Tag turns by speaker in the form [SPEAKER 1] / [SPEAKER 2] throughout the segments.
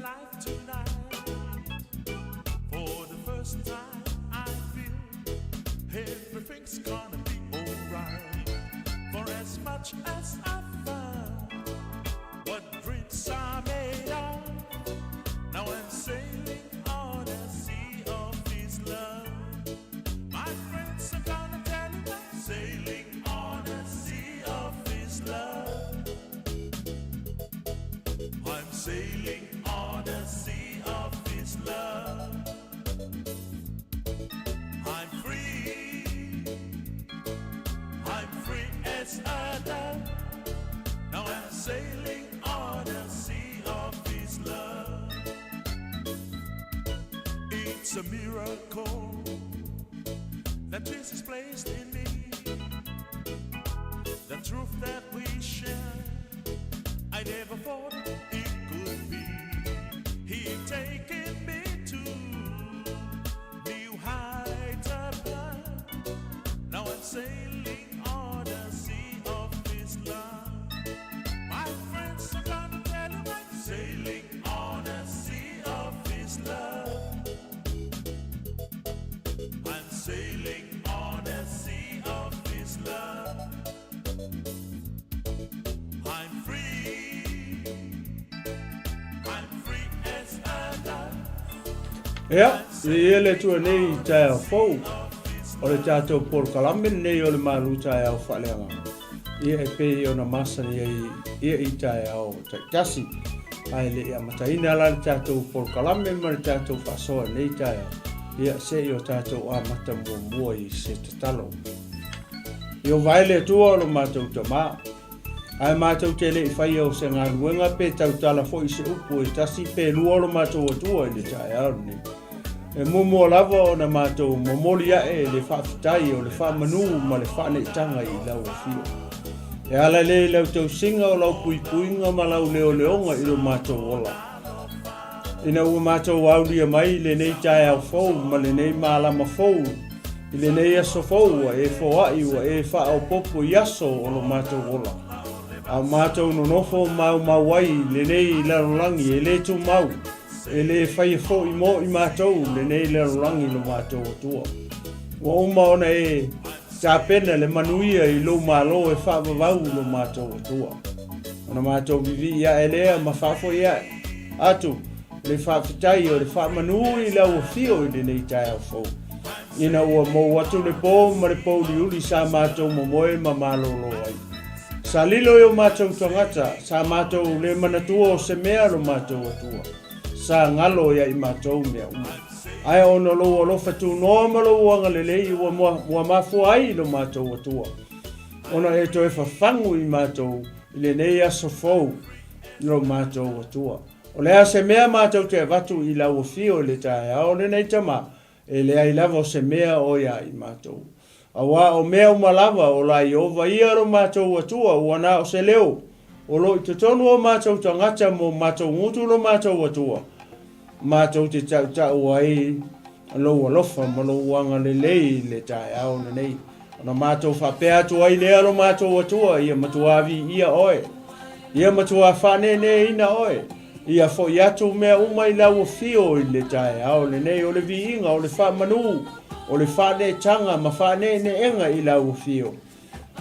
[SPEAKER 1] life tonight. For the first time, I feel everything's gonna be alright. For as much as I found what dreams are made of, now I'm sailing on a sea of His love. My friends are gonna tell you I'm sailing on a sea of His love. I'm sailing on a sea of His love. I'm free. I'm free as a dove. Now I'm sailing on a sea of His love. It's a miracle that Jesus placed in me. The truth that we share, I never thought it could be. He taken me to new heights above. Now I'm sailing on the sea of His love. My friends are gonna tell you I'm sailing on the sea of His love. I'm sailing on the sea of His love. I'm free. I'm free as a dove.
[SPEAKER 2] Ia, viia le Atua nei i taeao fou, o le tatou polokalame lenei o le malu taeao faaleagaga, ia e pei ona masani ai ia i taeao taitasi. Ae le i amataina la le tatou polokalame ma le tatou faasoa i lenei taeao, ia se i o tatou amata muamua i se tatalo. Ieova e le Atua o lo matou Tama, ae matou te le i faia o se galuega pe tautala foi i se upu e tasi pe lua o lo matou Atua i le taeao lenei. E muamua lava ona matou momoli ae le faafetai o le faamanu ma le faaneetaga i lau afio. E ala lea i lau tausiga o lau puipuiga ma lau leoleoga i lo matou ola. Ina ua matou aulia mai i lenei taeao fou ma lenei malama fou, i lenei aso fou ua e foai ua e faaopoopo i aso o lo matou ola, a o matou nonofo maumau ai i lenei lalolagi e le tumau, e le faia foi mo i matou lenei lalolagi lo matou Atua. Ua uma ona e tapena le manuia i lou Malo e faavavau lo matou Atua. Ona matou vivii ae lea ma faafoi ae atu le faafetai o le faamanu i lau afio i lenei taeao fou, ina ua mou atu le po ma le pouliuli sa matou momoe ma malolo ai. Sa lilo i o matou tagata, sa matou le manatua o se mea lo matou Atua, sa galo ia i matou mea uma. Ae ona o lou alofa tunoa ma lou agalelei ua mafua ai lo matou Atua ona e toe fafagu i matou i lenei aso fou lo matou Atua. O le a se mea matou te avatu i lau afio i le taeao lenei tama, e leai lava o se mea o ia i matou. Auā o mea uma lava o la Ieova ia lo matou Atua ua na o se leo o lo i totonu o matou tagata mo matou gutu lo matou Atua, matou te tautau ai lou alofa ma lou agalelei i le taeao lenei. Ona matou faapea atu ai lea lo matou Atua, ia matuā viia oe, ia matuā faaneeneeina oe, ia foi atu mea uma i lau afio i le taeao lenei o le viiga, o le faamanu, o le faaneetaga ma faaneeneega i lau afio,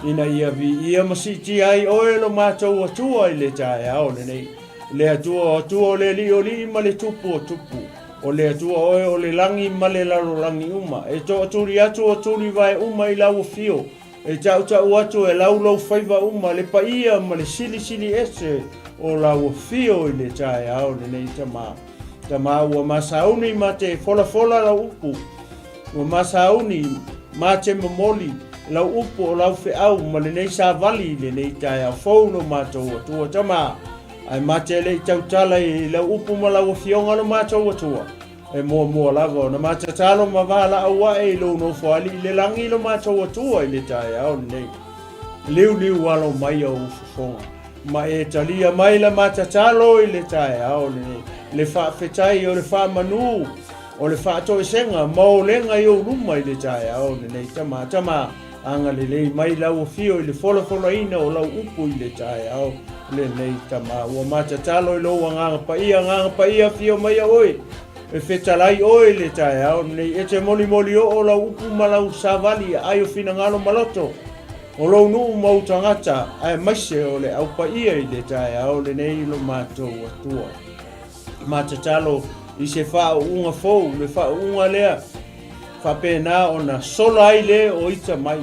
[SPEAKER 2] ina ia viia ma siitia ai oe lo matou Atua i le taeao lenei. Le Atua o Atua o le Alii o alii ma le Tupu o tupu, o le Atua oe o le lagi ma le lalolagi uma, e toatuli atu o tulivae uma i lau afio, e tautau atu e lau lou faiva uma le paia ma le silisili ese o lau afio i le taeao lenei. Tama, Tama ua masauni ma te folafola lau upu, Ua masauni ma te momoli lau upu o lau feau ma lenei savali i lenei taeao fou lo matou Atua. Tama, ae ma te le i tautala i lau upu ma lau afioga lo matou Atua, e muamua lava ona ma tatalo ma valaau ae i lou nofoalii i le lagi lo matou Atua i le taeao lenei. Liuliu alo mai ou fofoga, ma e talia mai la ma tatalo i le taeao lenei, le faafetai o le faamanu, O le faatoesega ma olega i ou luma i le taeao lenei. Tama, tama, Agalelei mai lau afio i le folafolaina o lau upu i le taeao lenei, Tama. Ua ma tatalo i lou Agaga Paia, Agaga Paia, afio maia oe, e fetalai oe i le taeao lenei. E te molimoli oo lau upu ma lau savali i aai o finagalo ma loto o lou nuu ma ou tagata, aemaise o le Au Paia i le taeao lenei lo matou Atua. Ma tatalo i se faauuga fou, le faauuga lea faapena ona sola ai le o ita mai,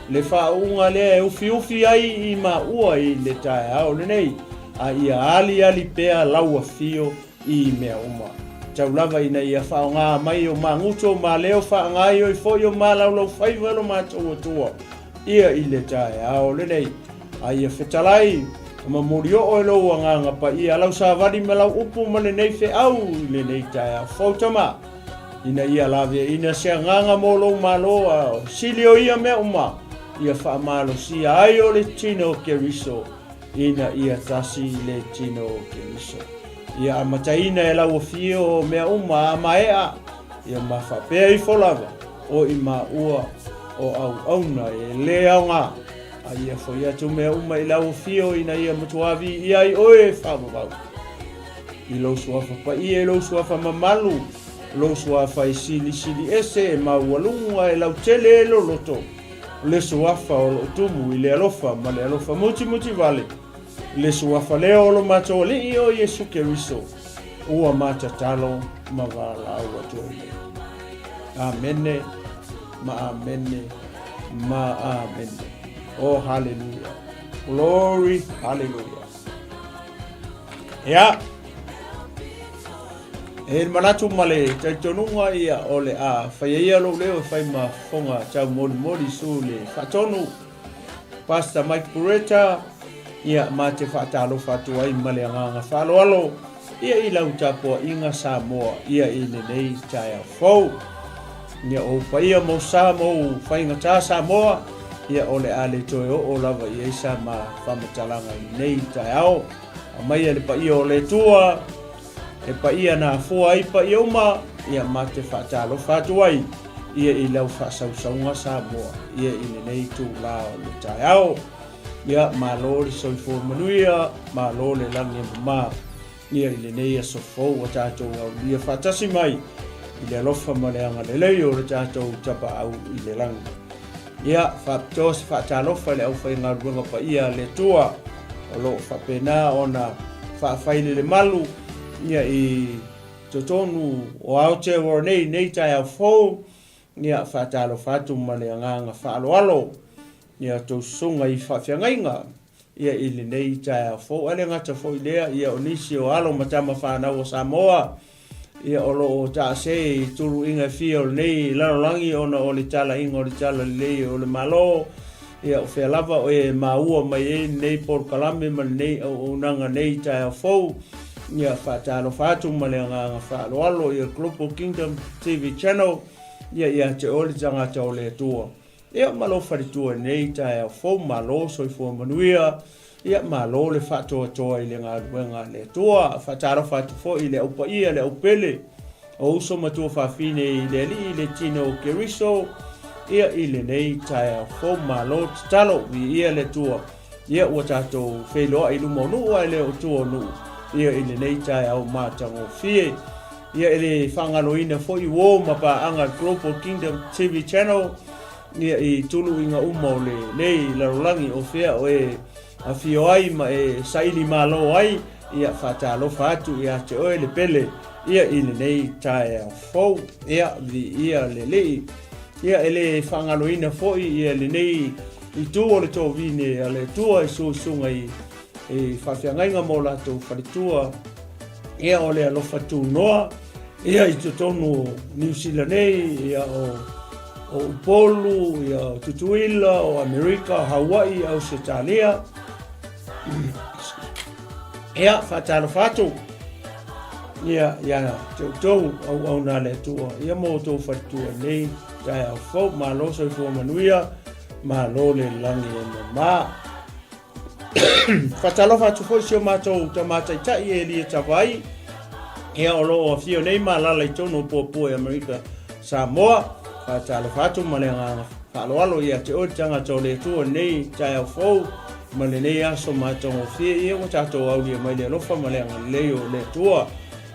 [SPEAKER 2] le faauuga lea e ufiufi ai i maua i le taeao lenei, a ia aliali pea lau afio i mea uma. Tau lava ina ia faaaoga mai o maguto ma leo faagaoioi foi o malaulaufaiva lo matou Atua ia i le taeao lenei. A ia fetalai ma molioo e lou Agaga Paia lau savali ma lau upu ma lenei feau i lenei taeao fou, Tama, ina ia laveaina se agaga mo lou Malo, a sili o ia mea uma, ia faamalosia ai o le tino o Keriso, ina ia tasi le tino o Keriso. Ia amataina e lau afio o mea uma a maea, ia ma faapea ifo lava o i maua o auauna e le aoga. A ia foi atu mea uma i lau afio ina ia matua viia ai oe e faavavau. I lou suafa paia, i lou suafa mamalu, lou suafa e silisili ese, e maualuga, e lautele, e loloto, le suafa o loo tumu i le alofa ma le alofa mutimuti vale, le suafa lea o lo matou Alii o Iesu Keriso, ua ma tatalo ma valaau atu ai nei. Amene ma amene ma amene. Oh, hallelujah. Glory, hallelujah. Ia. E le manatu ma le talitonuga ia o le a faia ia lou leo e fai ma fofoga taumolimoli su le faatonu Pastor Mike Bureta, ia ma te faatalofa atu ai ma le agaga faaaloalo ia i lau tapuaiga Samoa ia i lenei taeao fou. Ia ou paia ma ou sa ma ou faigata Samoa, ia o le a le toe oo lava i ai sa ma faamatalaga i lenei taeao. Aumaia le paia o le Atua, le paia na afua ai paia uma, ia ma te faatalofa atu ai ia i lau faasausauga Samoa ia i lenei itula o le taeao. Ia malo le soifua manuia, malo le lagi e mama ia i lenei aso fou ua tatou aulia faatasi mai i le alofa ma le agalelei o le tatou Tapaau i le lagi. Ia, faapitoa se faatalofa i le aufaigaluega paia a le Atua o lo o faapena ona faafailele malu ia i totonu o Aotearoa nei, nei taeao fou. Ia, faatalofa atu ma le agaga faaaloalo ia outou susuga i faafeagaiga ia i lenei taeao fou. Ae le gata foi lea, ia o nisi o alo ma tama fanau o Samoa, ia o lo o taase i tuluiga e fia o lenei lalolagi ona o le talaiga o le talalelei o le Malo, ia o fea lava o e maua mai ai lenei polokalame ma lenei auaunaga nei taeao fou. Ia faatalofa atu ma le agaga faaaloalo ia Global Kingdom TV Channel, ia ia te oe le tagata o le Atua. Ia ma lou faletua i lenei taeao fou, malo soifua manuia, ia malo le faatoatoa i le galuega a le Atua. Faatalofa atu foi i le au paia, le au pele, o uso ma tuafafine i le Alii, le tino o Keriso, ia i lenei taeao fou, malo tatalo, viia le Atua. Ia ua tatou feiloai i luma o nuu ae le o tua o nuu, ia i lenei taeao matagofie. Ia e le faagaloina foi uo ma paaga Global Kingdom TV Channel ia i tuluiga uma o lenei lalolagi o fea o e afio ai ma e saili malo ai, ia faatalofa atu ia te oe le pele ia i lenei taeao fou. Ia viia le Alii. Ia e le faagaloina foi ia lenei itu o le tovine a le Atua i susuga i i faafeagaiga ma o latou faletua, ia o le alofa tunoa ia i totonu o Niu Sila nei, ia o o Upolu, ia o Tutuila, o Amerika, o Hawaii, Ausetalia. Ia, faatalofa atu ia ia te outou auauna a le Atua, ia mo outou faletua nei taeao fou. Malo soifua manuia, malo le lagi e mama. Faatalofa atu foi si o matou tama taitai e Elia Tavai, ia o lo o afio nei ma alala i totonu o Puapua i Amerika Samoa. Faatalofa atu ma le agaga. faaaloalo ia te oe le tagata o le Atua i lenei taeao fou ma lenei aso matagofie, ia ua tatou aulia mai le alofa ma le agalelei o le Atua.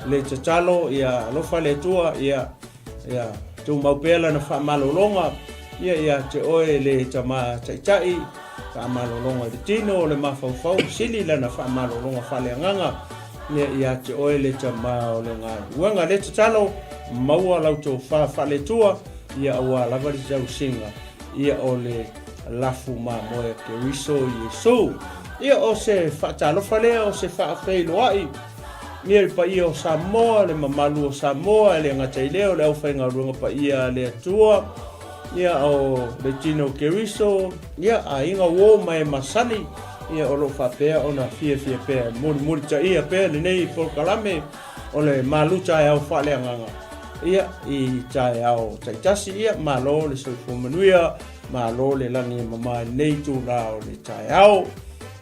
[SPEAKER 2] Le tatalo ia alofa le Atua, ia ia tumau pea lana faamalologa ia ia te oe le tama taitai, faamalologa i le tino o le mafaufau, sili lana faamalologa faaleagaga ia ia te oe le tama o le galuega. Le tatalo maua lau tofa faale-Atua ia aua lava le tausiga ia o le lafu mamoe a Keriso Iesu. Ia o se faatalofa lea, o se faafeiloai ia le paia o Samoa, le mamalu o Samoa, e le gata i lea o le aufaigaluega paia a le Atua, ia o le tino Keriso, ia aiga uo ma e masani, ia o lo o faapea ona fiafia pea, mulimulitaia pea lenei polokalame o le malu taeao faaleagaga, ia i taeao taitasi, ia malo le soifua manuia, malo le lagi e mama i lenei itula o le taeao.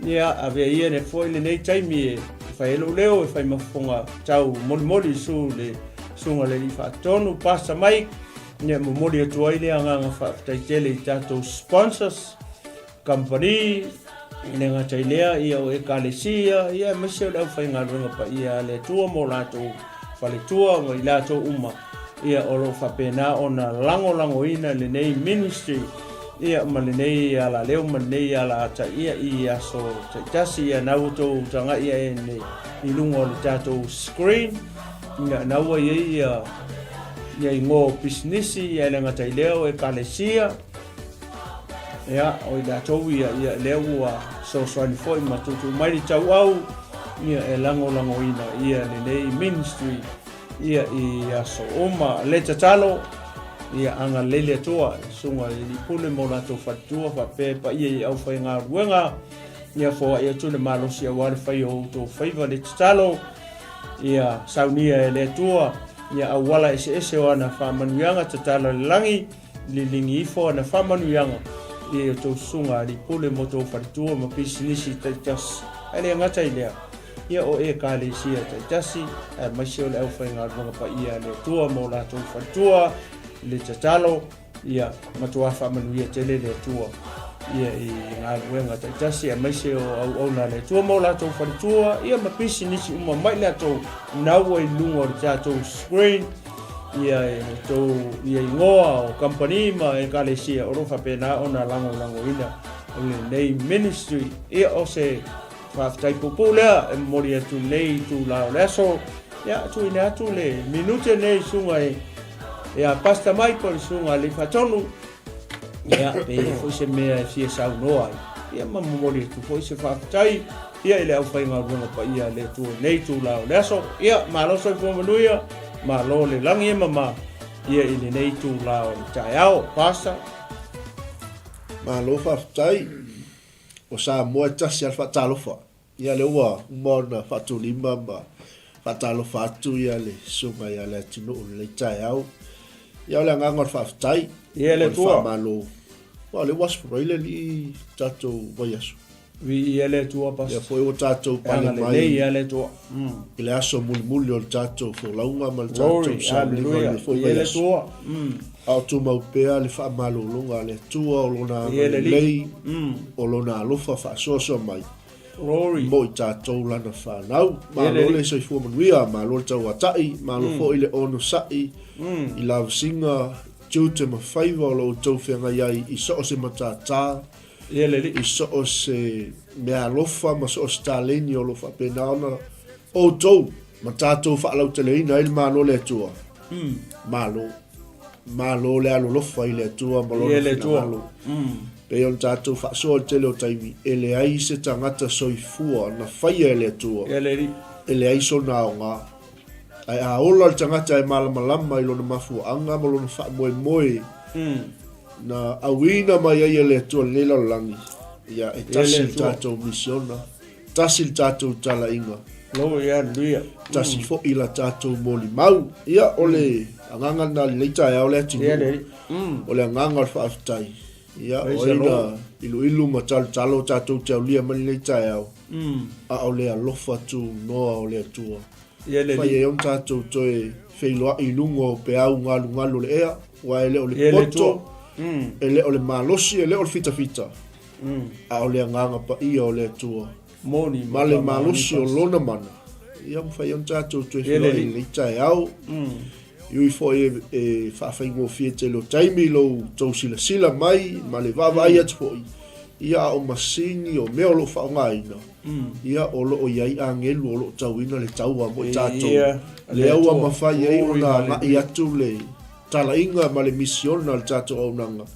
[SPEAKER 2] Ia avea ia ne foi lenei taimi e fai ai lou leo e fai ma fofoga tau molimoli su le susuga le alii faatonu Pastor Mike, ia momoli atu ai le agaga faafetai tele i tatou sponsors, kamupani, e le gata i lea, ia o Ekalesia, ia aemaise o le aufaigaluega paia a le Atua ma o latou faletua ma i latou uma, ia o lo o faapena ona lagolagoina lenei ministry, ia ma lenei alaleo ma lenei alaata, ia i aso taitasi, ia na ua outou tagai ae nei i luga o le tatou screen, ia na ua i ai ia ia igoa o pisinisi, ia e le gata i lea o Ekalesia, Ia, o i latou ia, ia, lea ua fesoasoani foi ma tuutuu mai le tauau, ia, e lagolagoina ia lenei ministry, ia, i aso uma. Le tatalo, ia, agalelei le Atua, i susuga i alii pule ma o latou faletua, faapea e paia i aufaigaluega, ia, foai atu le malosi aua le fai o outou faiva. Le tatalo, ia, saunia e le Atua, ia, auala eseese o ana faamanuiaga, tatalo i le lagi, Liligi ifo ana faamanuiaga i outou susuga alii pule ma outou faletua ma pisinisi taitasi. Ae le gata i lea, ia o Ekalesia taitasi, aemaise o le aufaigaluega paia a le Atua ma o latou faletua, le tatalo, ia matuā faamanuia tele le Atua ia i galuega taitasi, aemaise o auauna a le Atua ma o latou faletua, ia ma pisinisi uma mai latou naua i luga o le tatou screen. Ia e tou ia igoa o kamupani ma ekalesia o lo o faapena ona lagolagoina lenei ministry. Ia o se faafetai puupuu lea e momoli atu lenei itula o le aso. Ia tuuina atu le minute nei susuga e ia Pastor Mike o le susuga a le Faatonu. Ia pe i ai foi se mea e fia saunoa ai. Ia ma momoli atu foi se faafetai ia i le aufaigaluega paia a le Atua i lenei itula o le aso. Ia malo soifua manuia, malo le lagi e mama ia i lenei itula o le taeao. Pastor.
[SPEAKER 3] Malo faafetai. O Samoa e tasi lava le faatalofa. Ia lea ua uma ona faatulima ma faatalofa atu ia le susuga ia Leatinuu i lenei taeao. Ia o le agaga o le faafetai.
[SPEAKER 2] Ia le
[SPEAKER 3] O le
[SPEAKER 2] Atua.
[SPEAKER 3] faamalo. Aua o lea ua Aso Faraile alii tatou vaiaso.
[SPEAKER 2] Viia le Atua Pastor.
[SPEAKER 3] Lea foi ua tatou pale mai
[SPEAKER 2] Agalelei ia le Atua.
[SPEAKER 3] i le aso mulimuli o le tatou folauga ma le tatou
[SPEAKER 2] Glory,
[SPEAKER 3] sauniga o
[SPEAKER 2] hallelujah.
[SPEAKER 3] lenei foi
[SPEAKER 2] Viia le
[SPEAKER 3] vaiaso.
[SPEAKER 2] Atua.
[SPEAKER 3] A o tumau pea le faamalologa a le Atua o Lona
[SPEAKER 2] Viia le Alii.
[SPEAKER 3] agalelei, o Lona alofa faasoasoa mai.
[SPEAKER 2] Glory.
[SPEAKER 3] Mo i tatou lana fanau. Malo le soifua manuia, malo le tauatai, malo foi le onosai i lavasiga, tiute ma faiva o lo outou feagai ai i so o se matata, i so o se meaalofa ma so o se taleni o lo o faapena ona outou ma tatou faalauteleina ai le Malo o le Atua. Malo. Malo le alolofa i le Atua ma Lona finagalo. Pei ona tatou faasoa i le tele o taimi, e leai se tagata soifua na faia e le Atua e leai sona aoga. Ae a ola le tagata e malamalama i lona mafuaaga ma lona faamoemoe na auina mai ai e le Atua i lenei lalolagi, ia e tasi le tatou misiona. Tasi le tatou talaiga.
[SPEAKER 2] Glory, hallelujah.
[SPEAKER 3] Tasi foi la tatou molimau. Ia, o le agaga lena i lenei taeao le atunuu. O le agaga o le faafetai. Ia, o ai na iluilu ma talotalo tatou te aulia mai lenei taeao. A o le alofa tunoa o le Atua. Fai ai ona tatou toe feiloai i luga o peau galugalu o le ea, aua e le o le poto. E le o le malosi, e le o le fitafita, a o le Agaga Paia o le Atua ma le malosi o Lona mana, ia mafai ai ona tatou toe feiloai i lenei taeao. E ui foi e faafaigofie tele o taimi i lo outou silasila mai ma le vaavaai atu foi, ia a o masini, o mea o lo o faaaogaina, ia o lo o i ai agelu o lo o tauina le taua mo i tatou, lea ua mafai ai ona agai atu le talaiga ma le misiona a le tatou auaunaga,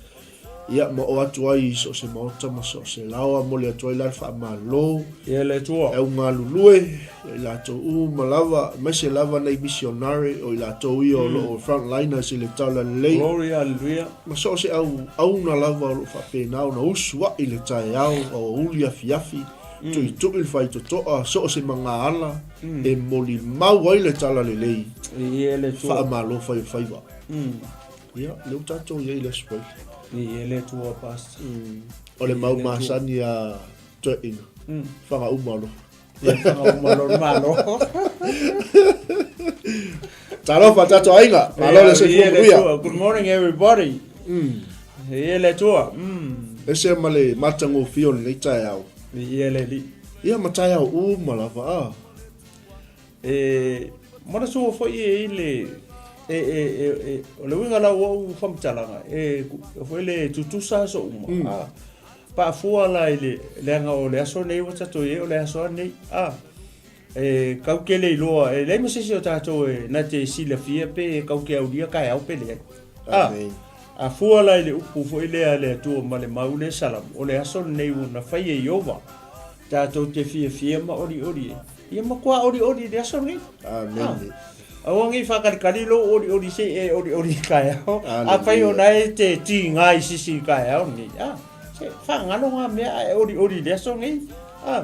[SPEAKER 3] ia ma oo atu ai i so o se maota ma so o se laoa, momoli atu ai la le faamalo
[SPEAKER 2] Ia le Atua.
[SPEAKER 3] E au galulue, ia i latou uma lava, aemaise lava nai misionare o i latou ia o lo o frontliners i le talalelei.
[SPEAKER 2] Glory hallelujah.
[SPEAKER 3] Ma so o se auauna lava o lo o faapena ona usu a'i le taeao, aoauli afiafi, tuitui le faitotoa, so o se magaala e molimau ai le talalelei.
[SPEAKER 2] Ia le Atua.
[SPEAKER 3] Faamalo fai o faiva. Ia, lea ua tatou i ai i le Aso Faraile.
[SPEAKER 2] Ia le Atua, Pastor.
[SPEAKER 3] O le mau masani a Toeaina, faga uma loa.
[SPEAKER 2] Ia, faga uma loa le Malo.
[SPEAKER 3] Talofa tatou aiga, malo le soifua manuia.
[SPEAKER 2] Good morning everybody. Ia le Atua.
[SPEAKER 3] Ese ma le matagofie o lenei taeao.
[SPEAKER 2] Ia le Alii.
[SPEAKER 3] Ia ma taeao uma lava a.
[SPEAKER 2] E manatua foi e i le e, e, e, e, o le uiga la o au faamatalaga e foi le tutusa aso uma mm. a paafua la i le leaga o le aso nei ua tatou i ai o le aso nei a e kau ke le iloa e leai ma se isi o tatou e na te silafia pe kau ke aulia kaeao pe leai a a fua la i le upu foi lea a le Atua ma le mau le Salamu o le aso lenei ua na fai e Ieova tatou te fiafia ma olioli ai. Ia matua olioli i le aso lenei.
[SPEAKER 3] Amene.
[SPEAKER 2] Aua nei faakalikali lou olioli se i e olioli i taeao. Afai o na e te tiga i sisi i taeao lenei, a, se faagalo na mea a e olioli i le aso lenei. A,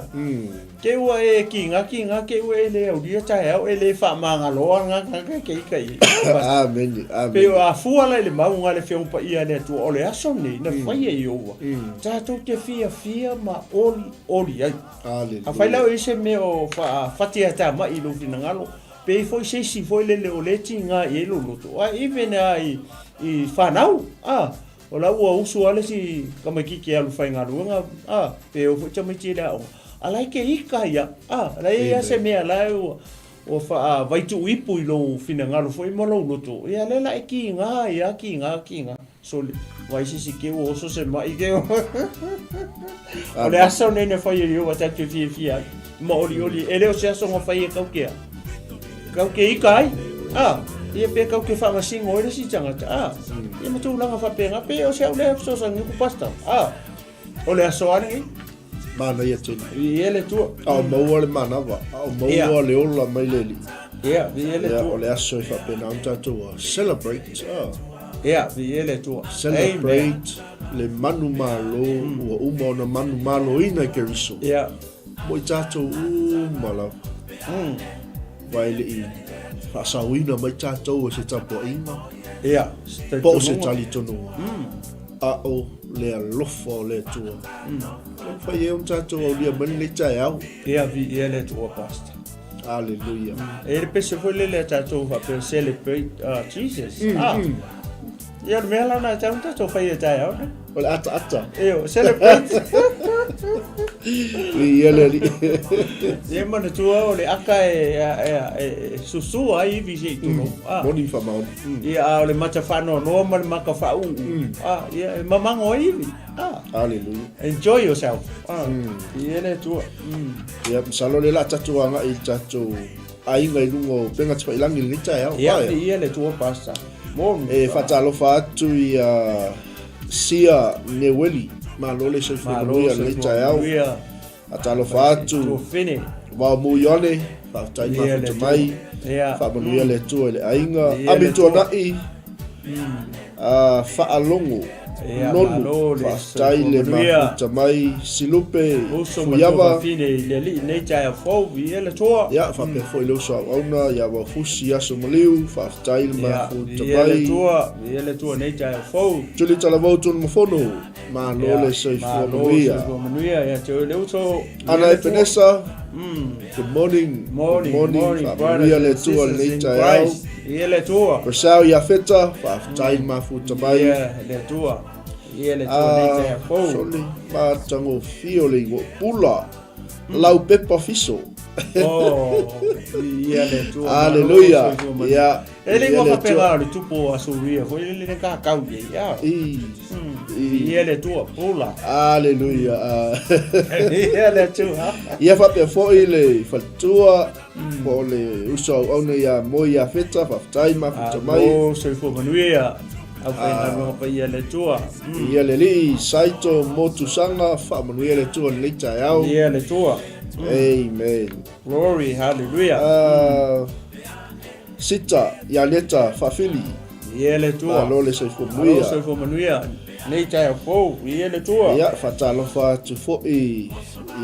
[SPEAKER 2] te ua e kiga kiga te ua e le aulia taeao e le faamagaloa na tagata e te ita i ai.
[SPEAKER 3] Amene. Amene.
[SPEAKER 2] Pei o a fua la i le mauga le Afioga Paia a le Atua, o le aso lenei na fai e Ieova, tatou te fiafia ma olioli ai. Afai la o i ai se mea o faatiatamai i lou finagalo, pe i ai foi se isi foi lele o lea e tiga i ai lou loto, a even lava i fanau, a, o la ua usu lava le isi tamaitiiti e alu faigaluega, a, pe o foi tamaiti i le aoga, a la e te ita ia, a, la e i ai lava se mea la e ua faavaituuipu i lou finagalo foi ma lou loto, ia lea la e tiga ai lava, tiga, tiga. Sole, vai se isi ke ua oso se mai ke O le aso nei na fai e Ieova tatou te fiafia ai. Ma olioli, e le o se aso na fai e kau ke a. Kau ke ika ai. A, ia pe kau ke whangasingo ai le si tangata. A, ia ma tūlanga whapenga, pe o se au lea fesoasoani ku pastor. A, o le aso a lenei.
[SPEAKER 3] Manaia tele.
[SPEAKER 2] Viia le Atua.
[SPEAKER 3] A o maua le manava, a o maua le ola mai le Alii.
[SPEAKER 2] Ia, viia le Atua.
[SPEAKER 3] O le aso e faapena ona tatou a celebrate.
[SPEAKER 2] Ia, viia le Atua.
[SPEAKER 3] Celebrate le manumalo ua uma ona manumaloina e Keriso.
[SPEAKER 2] Ia.
[SPEAKER 3] Mo i tatou uma lava. Aua e le i faasaoina mai tatou e se tapuaiga.
[SPEAKER 2] Ia.
[SPEAKER 3] Po o se talitonuga. A o le alofa o le Atua. Lea ua fai ai ona tatou aulia mai lenei taeao.
[SPEAKER 2] Ia viia le Atua, Pastor.
[SPEAKER 3] Aleluia.
[SPEAKER 2] E le pese foi lele a tatou faapea celebrate Jesus. Ia o le mea la na tau tatou fai e taeao nei.
[SPEAKER 3] O le ataata.
[SPEAKER 2] Io, celebrate.
[SPEAKER 3] Viia le Alii.
[SPEAKER 2] Ia manatua o le aka e susua ai ivi se i tulou.
[SPEAKER 3] Moni faamaoni.
[SPEAKER 2] Ia, a o le mata faanoanoa ma le maka faauu, a, ia, e mamago ai ivi. A.
[SPEAKER 3] Hallelujah.
[SPEAKER 2] Enjoy yourself. A, Viia le Atua.
[SPEAKER 3] Ia, masalo o lea o le a tatou agai i le tatou aiga i luga o upega tafailangi i lenei taeao.
[SPEAKER 2] Ia, viia le Atua, Pastor. Moni.
[SPEAKER 3] E faatalofa atu ia Sia Neueli, malo le soifua manuia i lenei taeao. Faatalofa atu Vaomu Ione, faafetai mafuta mai, faamanuia le Atua i le aiga. Ami Tuanai, Faalogo Nonu, faafetai le mafuta mai. Silupe Fuiava, ia faapea foi le uso auauna ia Vaufusi Aso Maliu, faafetai le mafuta mai. Tuli Talavou Tunumafono, Malo le soifua manuia.
[SPEAKER 2] Soifua manuia ia te oe le uso.
[SPEAKER 3] Ana Epenesa. Good morning.
[SPEAKER 2] Morning, good morning,
[SPEAKER 3] Faamanuia le Atua i lenei taeao.
[SPEAKER 2] Ia le Atua.
[SPEAKER 3] Purcell Iafeta, faafetai le mafuta mai.
[SPEAKER 2] Ia le Atua. Ia le Atua nei taeao fou.
[SPEAKER 3] Sole matagofie o le igoa pula. Lau pepa fiso.
[SPEAKER 2] Oh, ia le Atua.
[SPEAKER 3] Aleluia. Ia.
[SPEAKER 2] E le igoa faapena o le tupu o Asuria foi le le kakau i ai.
[SPEAKER 3] I.
[SPEAKER 2] Ia le Atua pula.
[SPEAKER 3] Aleluia.
[SPEAKER 2] Ia le Atua.
[SPEAKER 3] Ia faapea foi le faletua po o le uso auauna ia Moi Iafeta, faafetai mafuta mai.
[SPEAKER 2] Malo soifua manuia. Aufaigaluega paia le Atua.
[SPEAKER 3] Ia le Alii Saito Motusaga, faamanuia le Atua i lenei taeao.
[SPEAKER 2] Ia le Atua.
[SPEAKER 3] Amen.
[SPEAKER 2] Glory, hallelujah.
[SPEAKER 3] Sita ia Leta Faafili.
[SPEAKER 2] Ia le Atua.
[SPEAKER 3] Malo le soifua manuia.
[SPEAKER 2] Malo soifua manuia. Nei taeao fou, ia le Atua.
[SPEAKER 3] Ia, faatalofa atu foi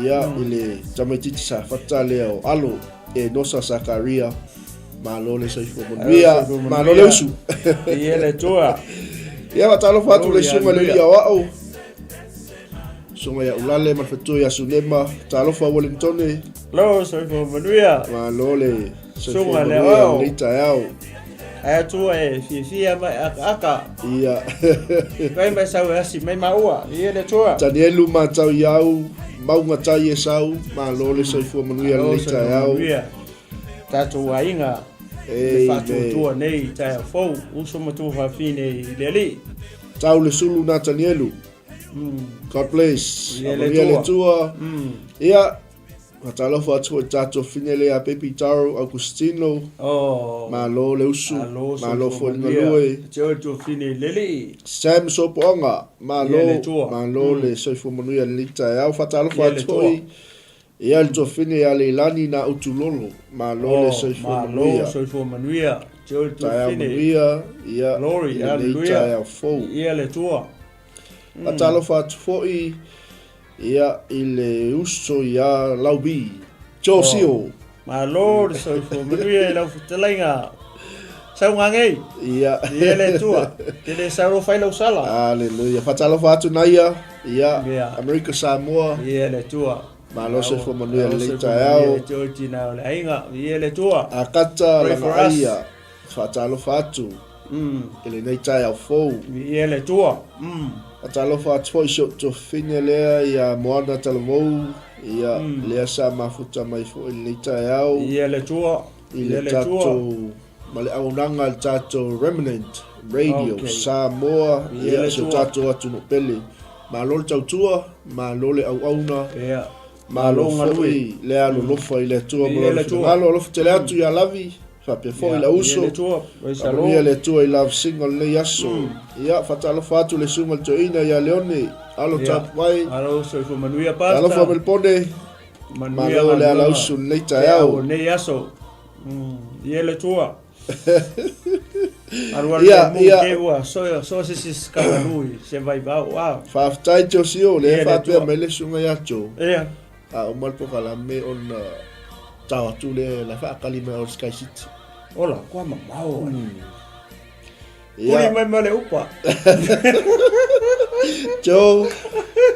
[SPEAKER 3] ia i le tamaitiiti Safata lea o Alo Enosa Sakaria. Malo le soifua manuia. Malo le usu.
[SPEAKER 2] Ia le Atua.
[SPEAKER 3] Ia, faatalofa atu le susuga i le alii aoao. Susuga ia Ulale ma le faletua ia Sunema. Talofa Wellingtone.
[SPEAKER 2] Lo soifua manuia.
[SPEAKER 3] Malo le
[SPEAKER 2] Susuga le aoao.
[SPEAKER 3] Lenei taeao.
[SPEAKER 2] Ai Atua e fiafia ma e akaaka.
[SPEAKER 3] Ia.
[SPEAKER 2] Fai mai sau e asi mai maua. Ia le Atua.
[SPEAKER 3] Tanielu matau iau, mauga tai e sau, malo le soifua manuia lenei taeao.
[SPEAKER 2] Manuia. Tatou aiga le faatuatua nei i taeao fou, uso ma tuafafine i le Alii.
[SPEAKER 3] Tau le sulu na Tanielu. God bless.
[SPEAKER 2] Ia le
[SPEAKER 3] Manuia le
[SPEAKER 2] Atua.
[SPEAKER 3] Atua. Ia, faatalofa atu foi i tatou fine lea Baby Taro Augustino.
[SPEAKER 2] Oh.
[SPEAKER 3] Malo le usu.
[SPEAKER 2] Malo,
[SPEAKER 3] Malo
[SPEAKER 2] soifua
[SPEAKER 3] foi le
[SPEAKER 2] manuia.
[SPEAKER 3] galue.
[SPEAKER 2] Te oe tuafine i le Alii.
[SPEAKER 3] Sam Sopoaga, malo,
[SPEAKER 2] Ia le Atua.
[SPEAKER 3] malo le soifua manuia i lenei taeao. Faatalofa
[SPEAKER 2] Ia le
[SPEAKER 3] atu
[SPEAKER 2] Atua.
[SPEAKER 3] foi ia le tuafine ia Leilani na Utulolo. Malo le
[SPEAKER 2] Oh,
[SPEAKER 3] soifua
[SPEAKER 2] malo
[SPEAKER 3] manuia.
[SPEAKER 2] soifua manuia. Te oe
[SPEAKER 3] Taeao
[SPEAKER 2] tuafine.
[SPEAKER 3] manuia, ia,
[SPEAKER 2] Glory,
[SPEAKER 3] i lenei
[SPEAKER 2] hallelujah.
[SPEAKER 3] taeao fou.
[SPEAKER 2] Ia le Atua.
[SPEAKER 3] Faatalofa atu foi ia i le uso ia Laubi, Josio.
[SPEAKER 2] Oh, malo le soifua manuia i lau fetalaiga. Sauga nei.
[SPEAKER 3] Ia.
[SPEAKER 2] Ia le Atua. Te le sau fai lau sala.
[SPEAKER 3] Hallelujah. Faatalofa atu Naia, ia,
[SPEAKER 2] Ia.
[SPEAKER 3] Amerika Samoa.
[SPEAKER 2] Ia le Atua.
[SPEAKER 3] Malo soifua manuia
[SPEAKER 2] Malo
[SPEAKER 3] lenei
[SPEAKER 2] soifua
[SPEAKER 3] taeao.
[SPEAKER 2] manuia te oe tina o le aiga. Ia le Atua.
[SPEAKER 3] Akata
[SPEAKER 2] Pray for
[SPEAKER 3] lana
[SPEAKER 2] us.
[SPEAKER 3] aia. Faatalofa atu i lenei taeao fou.
[SPEAKER 2] Ia le Atua.
[SPEAKER 3] Faatalofa atu foi si ou tuafafine lea ia Moana Talavou, ia, lea sa mafuta mai foi i lenei taeao.
[SPEAKER 2] Ia le Atua.
[SPEAKER 3] I
[SPEAKER 2] Ia
[SPEAKER 3] le
[SPEAKER 2] le Atua.
[SPEAKER 3] tatou ma le auaunaga a le tatou Remnant Radio
[SPEAKER 2] Okay.
[SPEAKER 3] Samoa,
[SPEAKER 2] Ia
[SPEAKER 3] ia
[SPEAKER 2] le
[SPEAKER 3] si o
[SPEAKER 2] Atua.
[SPEAKER 3] tatou atunuu pele. Malo le tautua, malo le auauna,
[SPEAKER 2] Ia.
[SPEAKER 3] malo
[SPEAKER 2] Malo galue.
[SPEAKER 3] foi le alolofa i le Atua ma
[SPEAKER 2] Ia
[SPEAKER 3] lona
[SPEAKER 2] le Atua.
[SPEAKER 3] finagalo. Alofa tele atu ia Lavi, faapea foi lau uso.
[SPEAKER 2] Ia le Atua. Praise the
[SPEAKER 3] Faamanuia
[SPEAKER 2] Lord.
[SPEAKER 3] le Atua i lavasiga o lenei aso. Ia, faatalofa atu le susuga i le toeaina ia Leone, alo
[SPEAKER 2] Ia.
[SPEAKER 3] tapuai.
[SPEAKER 2] Malo soifua manuia, Pastor.
[SPEAKER 3] Alofa Melpone,
[SPEAKER 2] Manuia
[SPEAKER 3] malo le
[SPEAKER 2] galuega.
[SPEAKER 3] alausu i lenei
[SPEAKER 2] Taeao
[SPEAKER 3] taeao.
[SPEAKER 2] lenei aso. Ia le Atua. Alu alu
[SPEAKER 3] Ia,
[SPEAKER 2] le mu
[SPEAKER 3] ia.
[SPEAKER 2] ke ua so so se se skalanui se vai vau a.
[SPEAKER 3] Faafetai Josio, lea
[SPEAKER 2] Ia le
[SPEAKER 3] faapea
[SPEAKER 2] Atua.
[SPEAKER 3] mai le susuga ia Joe.
[SPEAKER 2] Ia.
[SPEAKER 3] A uma le polokalame ona tao atu lea la faakali mai o le Sky City.
[SPEAKER 2] Ola, kua mamao.
[SPEAKER 3] Ia.
[SPEAKER 2] Puli mai ma le upa.
[SPEAKER 3] Joe,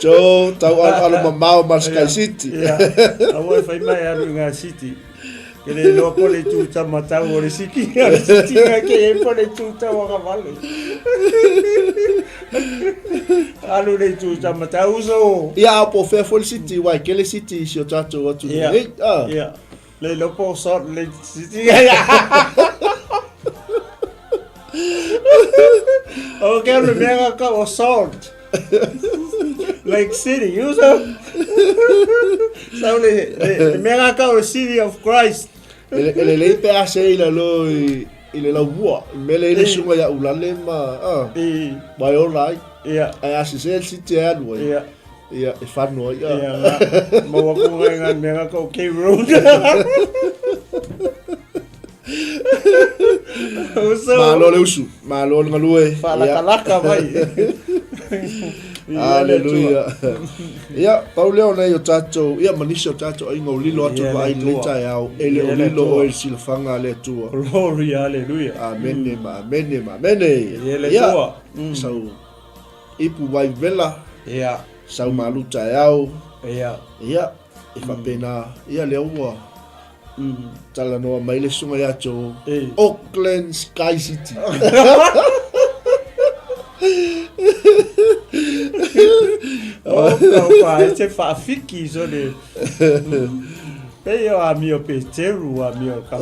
[SPEAKER 3] Joe, tau alo alo mamao ma le Sky City.
[SPEAKER 2] Ia. Aua e fai mai alu i ngā city. Ke le iloa po le itu tamatau o le siki. O le city nga ke e po le itu tauagavale. Alu le itu tamatau uso.
[SPEAKER 3] Ia, a po o fea foi le city, uai kele city i si o tatou atunuu
[SPEAKER 2] Ia.
[SPEAKER 3] nei. Ah.
[SPEAKER 2] Ia. Le iloa po o Salt Lake City. O ke le mea nga ka o Salt Lake City, uso. Sau le, le, le mea nga ka o City of Christ.
[SPEAKER 3] E e lelei pe a se i lalo i, i le laumua. I mea lea i le susuga ia Ulale ma, ah,
[SPEAKER 2] I,
[SPEAKER 3] mai ola ai.
[SPEAKER 2] ia,
[SPEAKER 3] Ae a sese le city e alu ai.
[SPEAKER 2] ia,
[SPEAKER 3] Ia, e fano ai. Ah.
[SPEAKER 2] ia, nga. Maua ku ngai nga mea nga ka o K Road. Uso.
[SPEAKER 3] Malo le usu, malo le galue. Ia.
[SPEAKER 2] Faalakalaka mai. Ia le Atua.
[SPEAKER 3] Aleluia. Ia, pau lea o nai o tatou, ia ma nisi o tatou aiga o lilo atu
[SPEAKER 2] Ia le
[SPEAKER 3] vaai i lenei
[SPEAKER 2] Atua.
[SPEAKER 3] taeao, e le
[SPEAKER 2] Ia
[SPEAKER 3] o
[SPEAKER 2] le
[SPEAKER 3] lilo
[SPEAKER 2] Atua.
[SPEAKER 3] oe i le silafaga a le Atua.
[SPEAKER 2] Glory, hallelujah.
[SPEAKER 3] Amene ma amene ma amene.
[SPEAKER 2] Ia le
[SPEAKER 3] Ia,
[SPEAKER 2] Atua.
[SPEAKER 3] sau ipu vai vela,
[SPEAKER 2] Ia,
[SPEAKER 3] sau malu taeao.
[SPEAKER 2] ia.
[SPEAKER 3] Ia, e faapena, ia lea ua talanoa mai le susuga ia Joe.
[SPEAKER 2] E.
[SPEAKER 3] Auckland Sky City.
[SPEAKER 2] O ka pa e te whaafiki so le. Pei o amio pe teru amio ka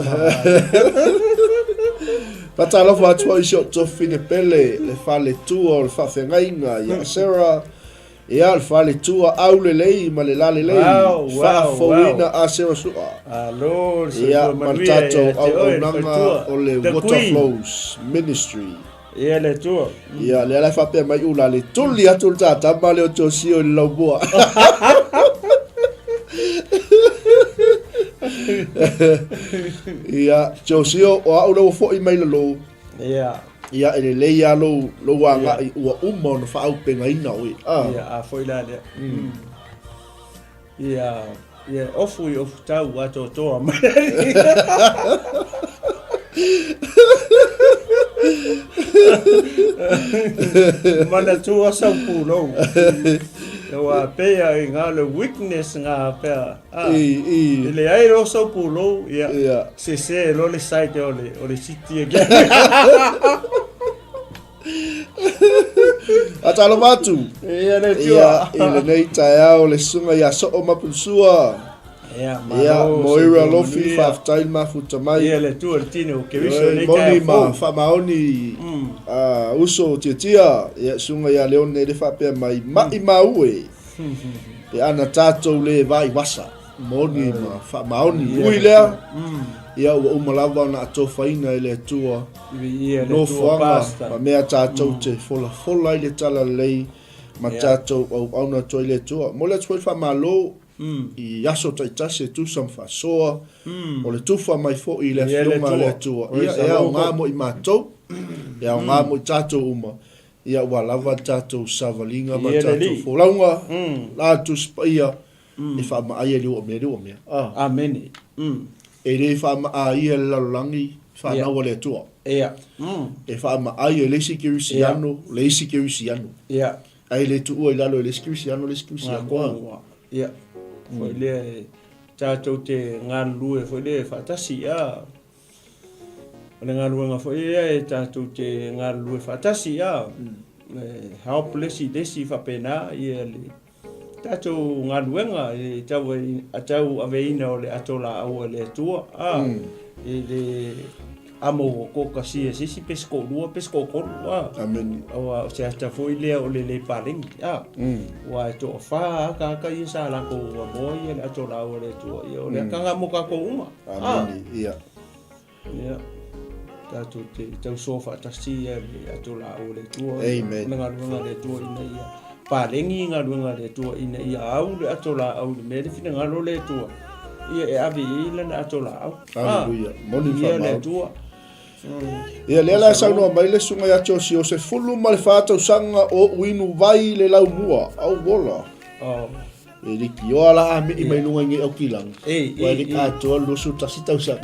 [SPEAKER 3] Faatalofa atu ai i si ou tofine pele, le faletua o le faafeagaiga ia Asera, ia le faletua aulelei ma le lalelei,
[SPEAKER 2] Wow, wow,
[SPEAKER 3] faafouina
[SPEAKER 2] wow.
[SPEAKER 3] Asera Sua.
[SPEAKER 2] Alo, le
[SPEAKER 3] Ia,
[SPEAKER 2] soifua
[SPEAKER 3] ma le
[SPEAKER 2] manuia
[SPEAKER 3] tatou
[SPEAKER 2] ia te oe, le
[SPEAKER 3] auaunaga
[SPEAKER 2] faletua.
[SPEAKER 3] o le
[SPEAKER 2] The
[SPEAKER 3] Water
[SPEAKER 2] Queen.
[SPEAKER 3] Flows Ministry.
[SPEAKER 2] Ia le Atua.
[SPEAKER 3] Ia, lea la e faapea mai ula le tuli atu le tatama lea o Josio i le laumua. Ia, Josio, o au lea ua foi mai lalo.
[SPEAKER 2] Ia.
[SPEAKER 3] Ia, e lelei lava lou, lou agai ua uma ona faaaupegaina oe. Ah.
[SPEAKER 2] Ia, a foi la lea. Ia, ia, ofu i ofu tau atoatoa mai. Manatua sau pulou. Ua pea i ngā le weakness ngā pea. Ah,
[SPEAKER 3] I, i.
[SPEAKER 2] I le ai lo sau pulou, ia.
[SPEAKER 3] Ia.
[SPEAKER 2] Se se lo le site o le, o le city again.
[SPEAKER 3] Faatalofa atu.
[SPEAKER 2] Ia le
[SPEAKER 3] Ia,
[SPEAKER 2] tua.
[SPEAKER 3] i lenei taeao le susuga ia Soo Mapulisua.
[SPEAKER 2] Ia, malo.
[SPEAKER 3] Ia, Moira
[SPEAKER 2] soifua
[SPEAKER 3] Lofi,
[SPEAKER 2] manuia.
[SPEAKER 3] faafetai le mafuta mai.
[SPEAKER 2] Ia le tua le tino o Keriso
[SPEAKER 3] Oi,
[SPEAKER 2] nei
[SPEAKER 3] moni
[SPEAKER 2] taeao
[SPEAKER 3] ma
[SPEAKER 2] fou.
[SPEAKER 3] faamaoni uso tiatia. Ia, susuga ia Leone le faapea mai, mai maue. Pe ana tatou le vai vasa. Moni ma faamaoni. Ui lea, ia ua uma lava ona atofaina e le Atua nofoaga ma mea tatou te folafola ai le talalelei ma tatou auauna atu ai le Atua. Momoli atu foi le faamalo i aso taitasi e tusa ma faasoa, o le tufa mai foi i le Afioga a le Atua. Ia, e aoga mo i matou, e aoga mo i tatou uma. Ia ua lava le tatou savaliga ma le tatou folauga, la le Tusi Paia, e faamaai e le ua mea le ua mea. Ah.
[SPEAKER 2] Amene. Mm.
[SPEAKER 3] E le faamaaia e le lalolagi fanau a le Atua.
[SPEAKER 2] Ia. Mm.
[SPEAKER 3] E faamaai e le isi kerisiano, le isi kerisiano.
[SPEAKER 2] Ia.
[SPEAKER 3] Ae le tuua i lalo e le isi kerisiano, le isi kerisiano.
[SPEAKER 2] Ah. Ia. Foi lea e tatou te galulue foi lea e faatasi, ah. O le galuega foi ia e tatou te galulue faatasi, ah. E help le isi le isi faapena ia le tatou galuega e tau tau aveina o le ato laau a le Atua a i le amo ko ka sia se isi pe se toalua pe se toatolu a.
[SPEAKER 3] Amene.
[SPEAKER 2] Aua o se ata foi lea o le le paleni a. Aua e toafa lava tagata ia sa latou amoa ia le ato laau a le Atua ia o le akaga mo tatou uma a.
[SPEAKER 3] Amene. Ia.
[SPEAKER 2] Ia, tatou te tausoa faatasi ia le ato laau a le Atua.
[SPEAKER 3] Amen.
[SPEAKER 2] O le galuega a le Atua ina ia paleni galuega a le Atua ina ia au le ato laau i le mea le finagalo o le Atua. Ia e ave i ai lana ato laau.
[SPEAKER 3] Hallelujah. Moni
[SPEAKER 2] Ia le
[SPEAKER 3] faamaoni.
[SPEAKER 2] Atua.
[SPEAKER 3] Ia lea la e saunoa mai le susuga ia Josio, 14 tausaga o ou inu vai le laumua. Au ola.
[SPEAKER 2] Oh.
[SPEAKER 3] E likioa la a mii mai luga i nei aukilagi.
[SPEAKER 2] Ei,
[SPEAKER 3] Ua
[SPEAKER 2] ei,
[SPEAKER 3] le
[SPEAKER 2] ei.
[SPEAKER 3] atoa le 21 tausaga.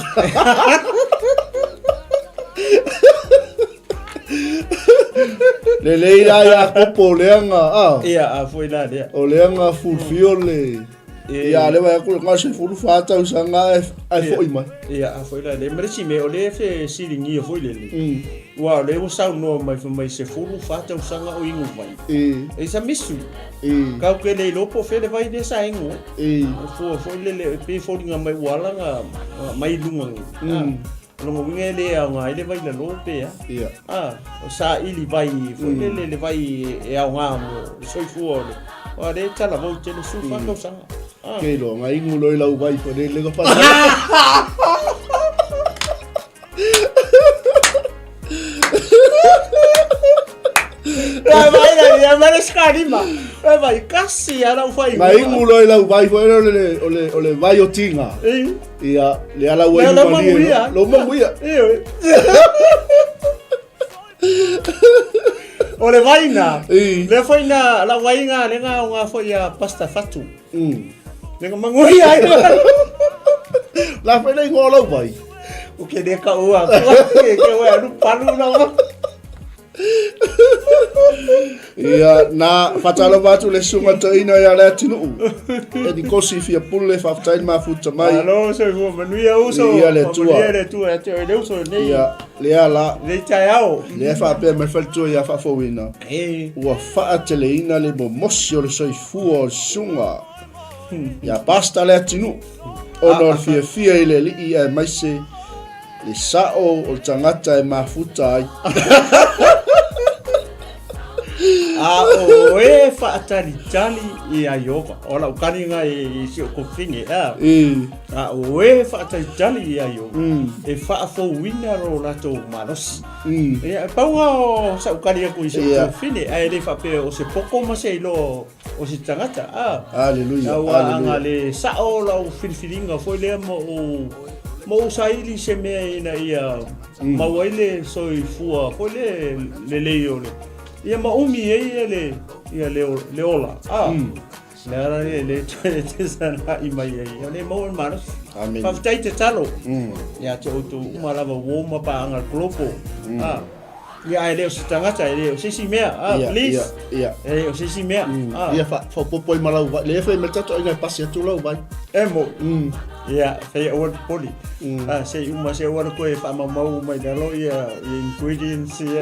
[SPEAKER 3] Lelei la Iakopo o lea ga, a.
[SPEAKER 2] Ia, a foi la lea.
[SPEAKER 3] O lea ga fulfill le... Ia, lea vai atu le ga 14 tausaga ae, ae foi mai.
[SPEAKER 2] Ia, a foi la lea. Ma le isi mea, o lea e fesiligia foi lele. Aua o lea ua saunoa mai fai mai 14 tausaga o inu vai. E sa misu. Kau ke le iloa po o fea le vai lea sa inu ai. E fua foi lele, e pei e foliga mai ua ala na mai i luga nei. O lona uiga e le aoga ai le vai lalo pe a. O saili vai foi lele le vai e aoga mo le soifua o le. Aua o lea e talavou tele 14 tausaga.
[SPEAKER 3] Ke iloa, na inu loa i lau vai foi lele ka pasa.
[SPEAKER 2] Vai vai la ia mai le skalima. Vai vai kasi ala u fai.
[SPEAKER 3] Na inu loa i lau vai foi lele o le o le o le vai o tiga. Ia, le ala ua inu malie. Lou manuia.
[SPEAKER 2] O le vai na. Lea foi na lau aiga lea na aoga foi ia Pastor Fatu. Lea na manuia ai.
[SPEAKER 3] La foi le ingoa o lau vai.
[SPEAKER 2] O ke le ka ua. Ke ke ua alu palu na.
[SPEAKER 3] Ia, na, faatalofa atu le susuga toeaina ia Leatinuu. Elikosi Fiapule, faafetai le mafuta mai.
[SPEAKER 2] Malo, soifua manuia uso.
[SPEAKER 3] Ia le Atua.
[SPEAKER 2] Manuia le Atua ia te oe le uso nei.
[SPEAKER 3] Ia, lea la,
[SPEAKER 2] Nei taeao.
[SPEAKER 3] lea e faapea mai faletua ia faafouina.
[SPEAKER 2] E.
[SPEAKER 3] Ua faateleina le momosi o le soifua o le susuga ia Pastor Leatinuu ona o le fiafia i le Alii aemaise Le sao o le tagata e mafuta ai.
[SPEAKER 2] A o e faatalitali ia Ieova. O lau kaniga i si ou kofine, a. A o e faatalitali ia Ieova, e faafouina lo latou malosi. Ia, e pau lava o sau kali atu i si ou kofine, ae le faapea o se poto ma se iloa o se tagata, a.
[SPEAKER 3] Aleluia,
[SPEAKER 2] Aua
[SPEAKER 3] aleluia.
[SPEAKER 2] aga le sao lau filifiliga foi lea ma ou ma ou saili se mea ina ia maua ai le soifua foi le lelei o le ia ma umi ai ia le ia le le ola, a. Le ala lea le toe te sana'i mai ai o le maua le malosi.
[SPEAKER 3] Amen.
[SPEAKER 2] Faafetai tatalo ia te outou uma lava uo ma paaga global, a. Ia, ae le o se tagata, e le o se isi mea. Ah,
[SPEAKER 3] Ia,
[SPEAKER 2] please.
[SPEAKER 3] ia, ia.
[SPEAKER 2] E le o se isi mea. Ah.
[SPEAKER 3] Ia, faaopoopo ai ma lau vai. Lea fai mai le tatou aiga e pasi atu lau vai.
[SPEAKER 2] E mo. Ia, fai aua le popoli. Ah, se i uma, se aua le toe faamaumau uma i lalo ia, ia ingredients ia.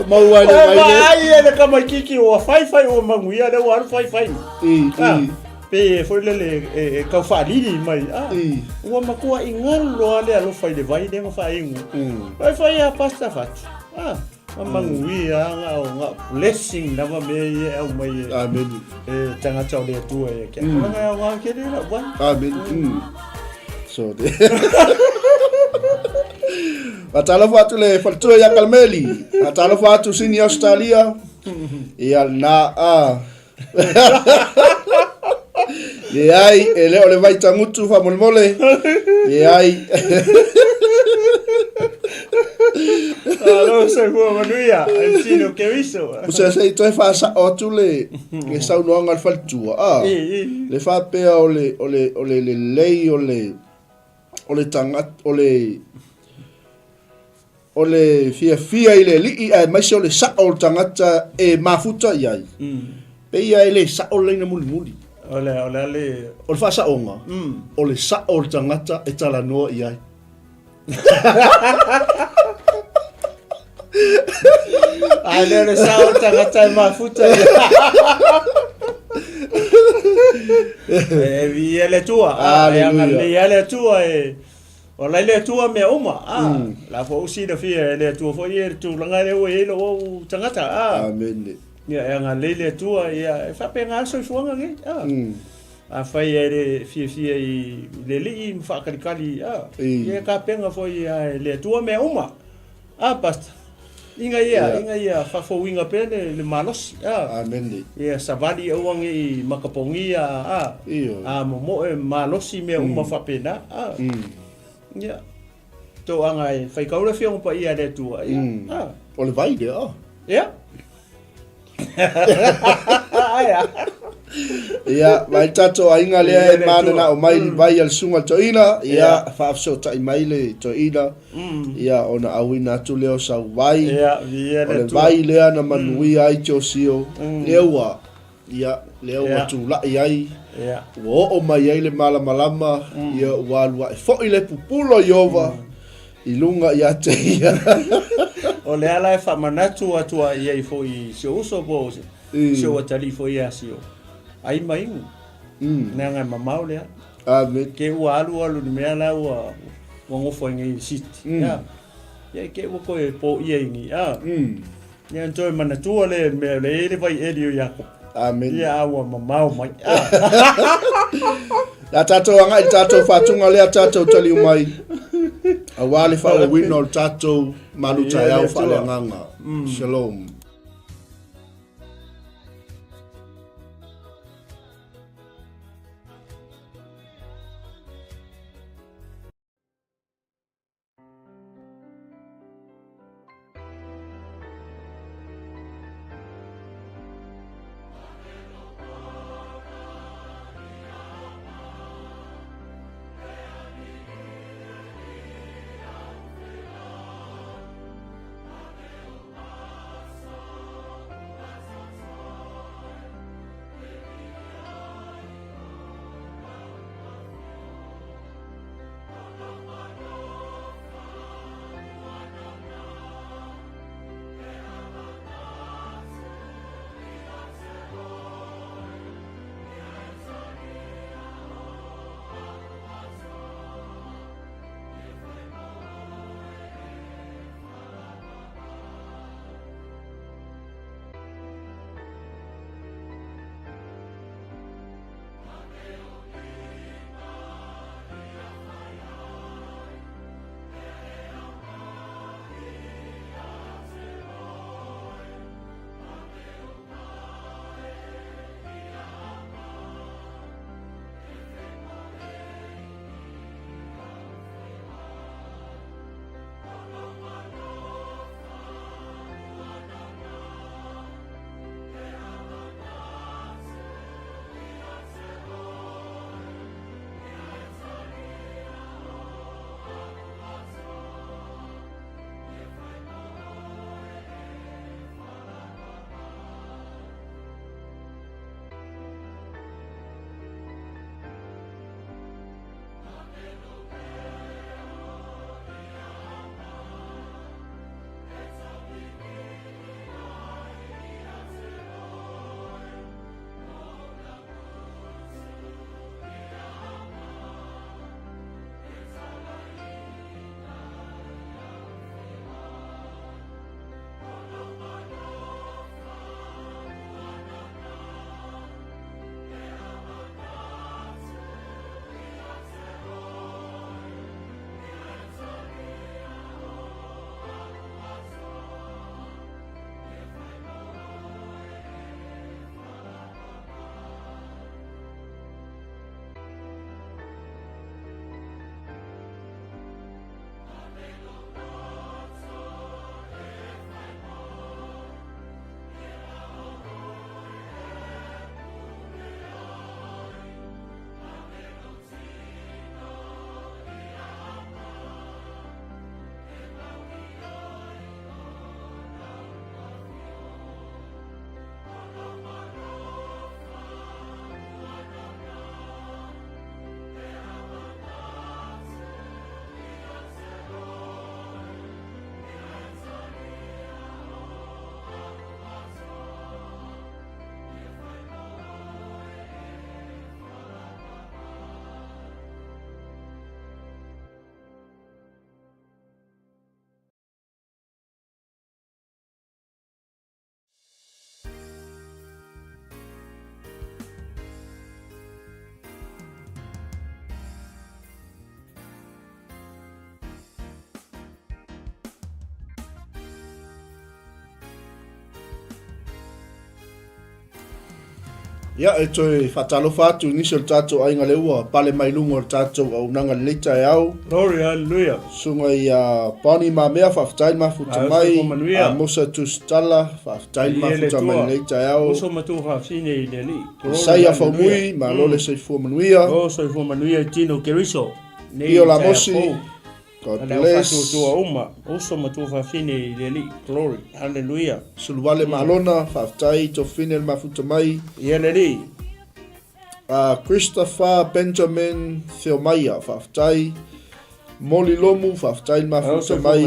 [SPEAKER 3] Maua ai le
[SPEAKER 2] Ua
[SPEAKER 3] vai le.
[SPEAKER 2] vaai e le tamaitiiti ua faifai ua manuia lea ua alu faifai.
[SPEAKER 3] I,
[SPEAKER 2] Ah,
[SPEAKER 3] i.
[SPEAKER 2] pei e foi lele e, e tau faalili mai. Ah,
[SPEAKER 3] I.
[SPEAKER 2] ua matuai galu loa le alofa i le vai lea ma faaigu. Faifai a pasta fatu. Ah, ma manuia na o na blessing lava mea ia e aumai e,
[SPEAKER 3] Ameni.
[SPEAKER 2] e tagata o le Atua ia te au. Leaga e aoga tele lau vai.
[SPEAKER 3] Ameni. So, de. Faatalofa atu le faletua ia Kalameli. Faatalofa atu Sini Australia. Ia na a. Leai, e le o le vai tagutu faamolemole. Leai.
[SPEAKER 2] Alo, soifua manuia, MC no Keriso.
[SPEAKER 3] O se se i toe faasao atu le le saunoaga a le faletua. Ah, le faapea o le o le o le lelei o le o le tagata o le O le fiafia i le alii aemaise o le sao o le tagata e mafuta i ai, pei e le sao le laina mulimuli.
[SPEAKER 2] O le, o le a le...
[SPEAKER 3] O le faasaoga, o le sao o le tagata e talanoa i ai.
[SPEAKER 2] Ae le o le sao o le tagata e mafuta i ai. E viia le Atua. E agalelei lava le Atua e... O lai le Atua mea uma, a, la foi ua silafia e le Atua foi ia le tulaga lea ua i ai lou au tagata, a.
[SPEAKER 3] Amene.
[SPEAKER 2] Ia, e agalelei le Atua, ia, e faapena le soifuaga nei, a. Afai e le fiafia i le Alii ma faakalikali, a, ia e tapena foi e le Atua mea uma. A, Pastor, ina ia, ina ia faafouina pea le, le malosi, a.
[SPEAKER 3] Amene.
[SPEAKER 2] Ia savali aua ne i makapogia, a.
[SPEAKER 3] Ioe.
[SPEAKER 2] A momoe malosi mea uma faapena, a. Ia, toaga e faitau le Afioga Paia a le Atua, ia, a.
[SPEAKER 3] O le vai lea, a.
[SPEAKER 2] Ia. Ai a.
[SPEAKER 3] Ia, mai le tatou aiga lea e
[SPEAKER 2] Ia, le
[SPEAKER 3] mananao
[SPEAKER 2] Atua.
[SPEAKER 3] mai i le vai a le susuga i le toeaina, ia, faafesootai mai le toeaina, ia, ona auina atu lea o sau vai.
[SPEAKER 2] Ia, viia
[SPEAKER 3] O
[SPEAKER 2] le
[SPEAKER 3] le
[SPEAKER 2] Atua.
[SPEAKER 3] vai lea na manuia ai Josio, lea ua, ia, lea ua
[SPEAKER 2] Ia.
[SPEAKER 3] tulai ai,
[SPEAKER 2] Ia.
[SPEAKER 3] ua oo mai ai le malamalama, ia, ua alu ae foi le pupula o Ieova i luga ia te ia.
[SPEAKER 2] O le ala e faamanatu atu ai i ai foi i si ou uso po o si ou atalii foi ia Sio, ai ma inu. Leaga e mamao le alu.
[SPEAKER 3] Amen.
[SPEAKER 2] Ke ua alu alu i le mea la ua ua nofo ai nei i le city. Ia. Ia ke ua toe poia i ni. A. Ia na toe manatua le mea le i ai le vai eli o Iakopo.
[SPEAKER 3] Amen.
[SPEAKER 2] Ia a ua mamao mai. A.
[SPEAKER 3] Le a tatou agai i le tatou faatuga lea tatou taliu mai aua le faaauauina o le tatou malu taeao faaleagaga. Shalom. Ia, e toe faatalofa atu i nisi o le tatou aiga lea ua pale mai luga o le tatou auaunaga i lenei taeao.
[SPEAKER 2] Glory, hallelujah.
[SPEAKER 3] Susuga ia Bonnie Mamea, faafetai le mafuta mai. Amosa Tusitala, faafetai le mafuta mai i lenei taeao.
[SPEAKER 2] Uso ma tuafafine i le Alii.
[SPEAKER 3] Glory, Isaia Faumui, malo le soifua manuia.
[SPEAKER 2] Oh, soifua manuia i tino Keriso.
[SPEAKER 3] Pio Lamosi, God bless.
[SPEAKER 2] Faatuatua uma, uso ma tuafafine i le Alii. Glory, hallelujah.
[SPEAKER 3] Suluvale Malona, faafetai Tofine le mafuta mai.
[SPEAKER 2] Ia le Alii.
[SPEAKER 3] Christopher Benjamin Theomaia, faafetai. Moli Lomu, faafetai le mafuta mai.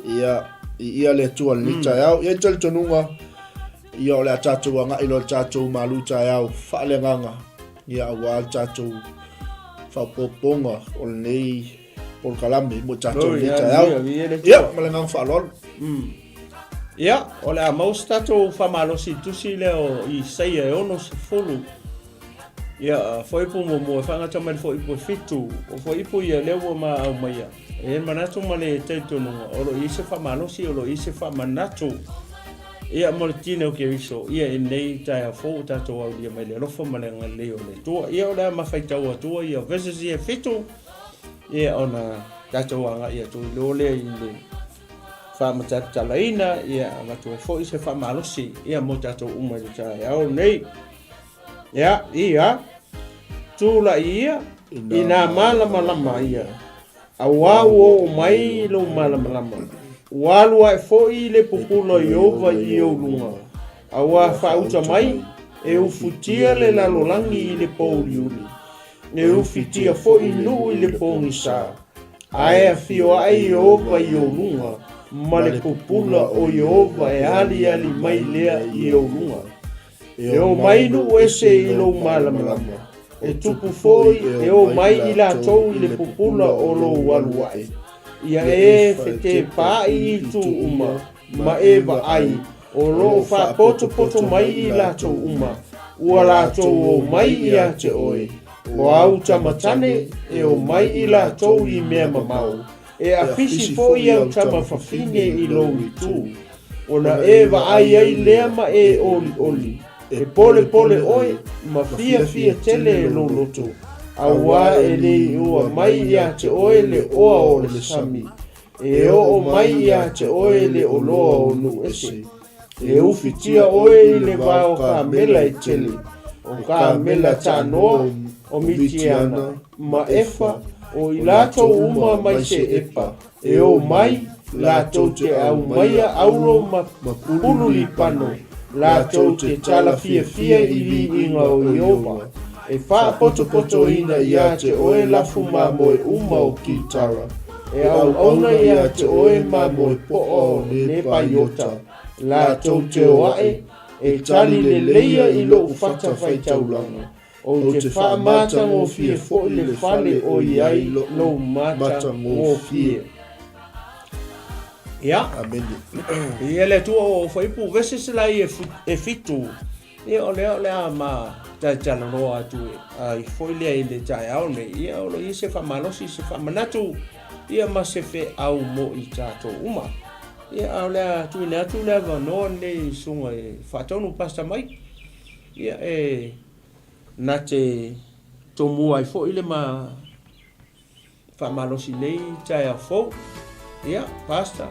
[SPEAKER 3] Ia, i ia le Atua lenei taeao. Ia i talitonuga, ia o le a tatou agai loa le tatou malu taeao faaleagaga, ia aua le tatou faaopoopoga o lenei polokalame mo tatou lenei taeao. Ia, ma le agaga faaaloalo.
[SPEAKER 2] Ia, o le a maua se tatou faamalosi i le tusi lea o Isaia e 60. Ia, fuaiupu muamua e faagata mai le fuaiupu e 7. O fuaiupu ia lea ua ma aumaia. E i ai le manatu ma le talitonuga o lo o i ai se faamalosi, o lo o i ai se faamanatu. Ia, mo le tino o Keriso, ia i lenei taeao fou ua tatou aulia mai le alofa ma le agalelei o le Atua. Ia, o le a ma faitau atua ia verses ia e 7, ia ona tatou agai atu i loa lea i le faamatalatalaina, ia avatu ai foi se faamalosi ia mo tatou uma i le taeao lenei. Ia, ia, tulai ia i nā malamalama ia, auā ua oo mai lou malamalama, ua alu ae foi le pupula o Ieova i ou luga, auā faauta mai, e ufutia le lalolagi i le pōuliuli, e ufitia foi nuu i le pogisa. Ae afio ae Ieova i ou luga, ma le pupula o Ieova e aliali mai lea i ou luga. E o mai nuu ese i lou malamalama, e tupu foi e o mai i latou i le pupula o lou alu ae. Ia e fetepaai i itu uma, ma e vaai, o lo o faapotopoto mai i latou uma, ua latou o mai ia te oe. O au tama tane e o mai i latou i mea mamao, e afisi foi au tama fafine i lou itu. Ona e vaai ai lea ma e olioli, e polepole oe ma fiafia tele e lou loto, auā e le iua mai ia te oe le oa o le sami, E oo mai ia te oe le oloa o nuu ese. E ufitia oe i le va o kamela e tele, o kamela tanoa, o Mitiana, ma Efa, o i latou uma mai se epa, e o mai, latou te aumaia auro ma pulu lipano, latou te tala fiafia i viiga o Ieova, e faapotopotoina ia te oe lafu mamoe uma o Kitara. E auauna ia te oe mamoe poʻo o Nepaiota, latou te o aʻe, e tali leleia i loʻu fata faitaulaga. Ou te faamatagofie foi le fale o i ai lou matagofie. Ia.
[SPEAKER 3] Amene.
[SPEAKER 2] Ia le Atua o fuaiupu verses la ia e 7. Ia o lea o le a ma talatalanoa atu ai foi lea i le taeao nei. Ia o lo o i ai se faamalosi, se faamanatu, ia ma se feau mo i tatou uma. Ia a o le a tuuina atu le avanoa lenei i susuga i Faatonu Pastor Mike. Ia e na te tomua ai foi le ma Faamalosi nei taeao fou. Ia, Pastor.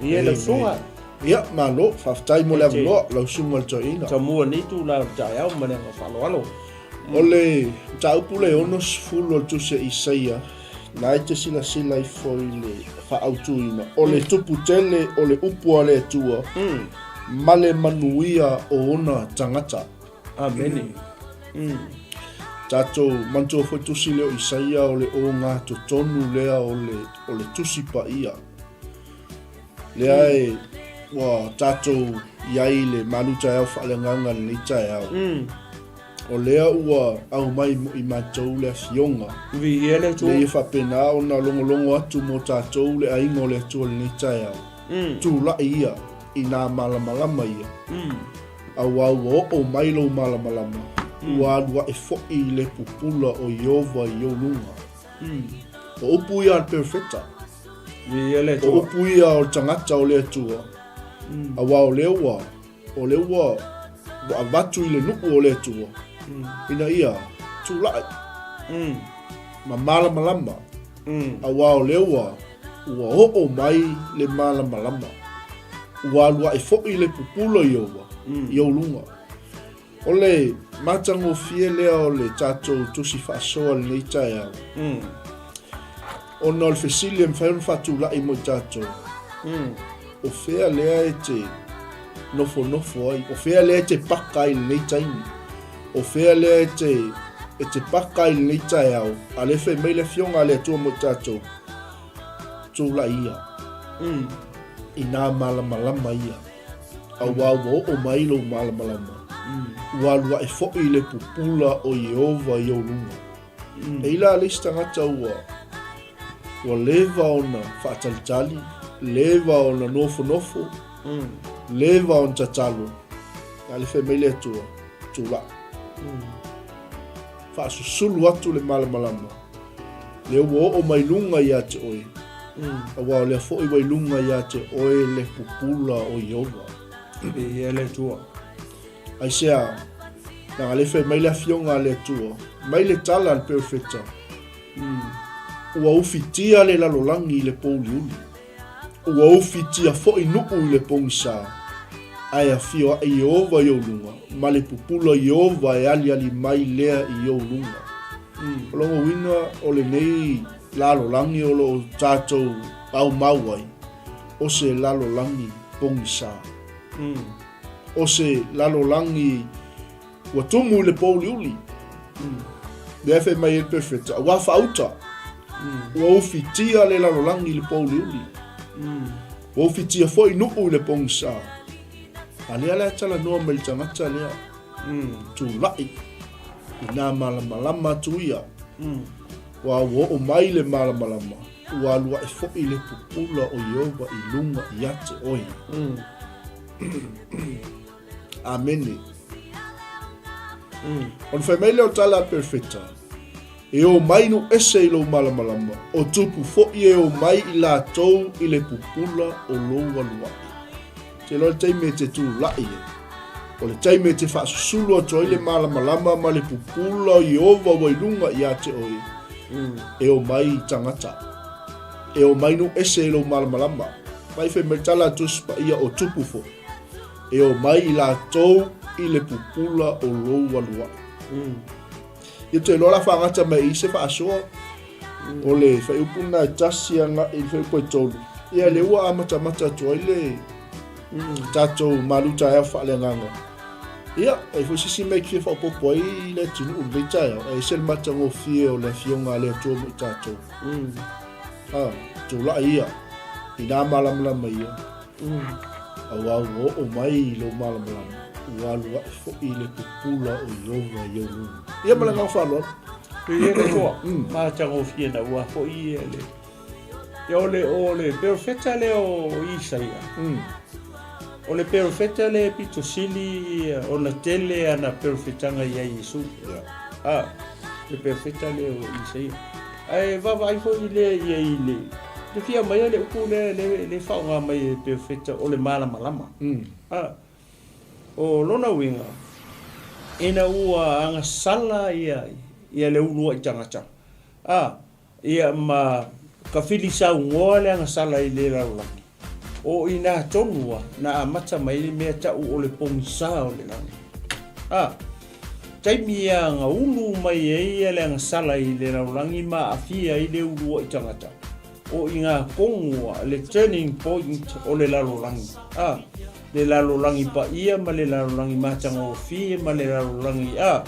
[SPEAKER 2] Ia, lau susuga.
[SPEAKER 3] Ia, malo, faafetai mo le avanoa, lau susuga i le toeaina.
[SPEAKER 2] Tamua nei itula o le taeao ma le aga faaaloalo.
[SPEAKER 3] O le mataupu le 60 o le Tusi a Isaia, na e te silasila ifo i le faaautuina, o le tupu tele o le upu a le Atua, ma le manuia o ona tagata.
[SPEAKER 2] Amene.
[SPEAKER 3] Tatou manatua foi tusi lea o Isaia o le ogatotonu lea o le, o le tusi paia. Lea e ua tatou i ai le malu taeao faaleagaga lenei taeao. O lea ua aumai mo i matou le afioga.
[SPEAKER 2] Viia le Atua.
[SPEAKER 3] Lea ia faapena ona logologo atu mo tatou le aiga o le Atua lenei taeao. Tulai ia i nā malamalama ia. Auā ua oo mai lou malamalama, ua alu aʻe foi le pupula o Ieova i ou luga. O upu ia a le perofeta. O upu ia o le tagata o le Atua, auā o lea ua, o lea ua ua avatu i le nuu o le Atua, ina ia tulai ma malamalama, auā o lea ua ua oo mai le malamalama, ua alu aʻe foi le pupula i ou i ou luga. O le matagofie lea o le tatou tusi faasoa i lenei taeao, ona o le fesili e mafai ona faatulai mo i tatou, o fea lea e te nofonofo ai, o fea lea e te paka ai i lenei taimi, o fea lea e te, e te paka ai i lenei taeao, a lea fai mai le Afioga a le Atua mo i tatou, tulai ia, inā malamalama ia. Auā ua oo mai lou malamalama, ua alu aʻe foi le pupula o Ieova i ou luga. E i la le isi tagata ua ua leva ona faatalitali, leva ona nofonofo, leva ona tatalo, a le fai mai le Atua, tulai. Faasusulu atu le malamalama, lea ua oo mai luga ia te oe, auā o lea foi ua i luga ia te oe le pupula o Ieova.
[SPEAKER 2] Viia le Atua.
[SPEAKER 3] Aisea, leaga lea fai mai le Afioga a le Atua, mai le tala a le perofeta, Ua ufitia le lalolagi i le pouliuli. Ua ufitia foi nuu i le pogisa, ae afio aʻe Ieova i ou luga, ma le pupula Ieova e aliali mai lea i ou luga. O lona uiga o lenei lalolagi o lo o tatou aumau ai, o se lalolagi pogisa. O se lalolagi Ua tumu i le pōuliuli. Lea e fai mai ai le perofeta, Auā faauta, ua ufitia le lalolagi i le pōuliuli. Ua ufitia foi nuu i le pogisa. A lea la e talanoa mai le tagata lea, tulai, inā malamalama atu ia. Ua ua oo mai le malamalama, ua alu aʻe foi le pupula o Ieova i luga ia te oe. Amene. Ona fai mai lea o tala a Perofeta, E o mai nuu ese i lou malamalama, o tupu foi e o mai i latou i le pupula o lou alu aʻe. Te iloa le taimi e te tulai ai, o le taimi e te faasusulu atu ai le malamalama ma le pupula o Ieova ua i luga ia te oe, e o mai tagata. E o mai nuu ese i lou malamalama. Mai fai mai tala a Tusi Paia o tupu foi. E o mai i latou i le pupula o lou alu aʻe. Ia te iloa la faagata mai i se faasoa o le fuaiupu lena e 1 agai i le fuaiupu e 3. Ia lea ua amatamata atu ai le tatou malu taeao faaleagaga. Ia, e foi se isi mea e te fia faaopoopo ai le atunuu i lenei taeao, e ese le matagofie o le Afioga a le Atua mo i tatou. A, tulai ia, inā malamalama ia, Auā ua oo mai i lou malamalama, ua alu aʻe foi le pupula o Ieova i ou luga. Ia ma le agaga faaaloalo.
[SPEAKER 2] Viia le Atua, matagofie na ua foi ia le Ia o le o le perofeta lea o Isaia. O le perofeta lea e pito sili ona tele ana perofetaga ia Iesu. A, le perofeta lea o Isaia. Ae vaavaai foi lea i ai i le, le fia aumaia le upu lea le, le faaaoga mai e perofeta o le malamalama. A, o lona uiga, ina ua agasala ia, ia le uluai tagata, a, ia ma tafili saunoa le agasala i le lalolagi, O i nā tonu a na amata mai le mea taʻu o le pogisa o le lagi. A, taimi ia na ulu mai ai ia le agasala i le lalolagi ma aafia ai le uluaʻi tagata, o i ngā tonu a le turning point o le lalolagi. A, le lalolagi paia ma le lalolagi matagofie ma le lalolagi a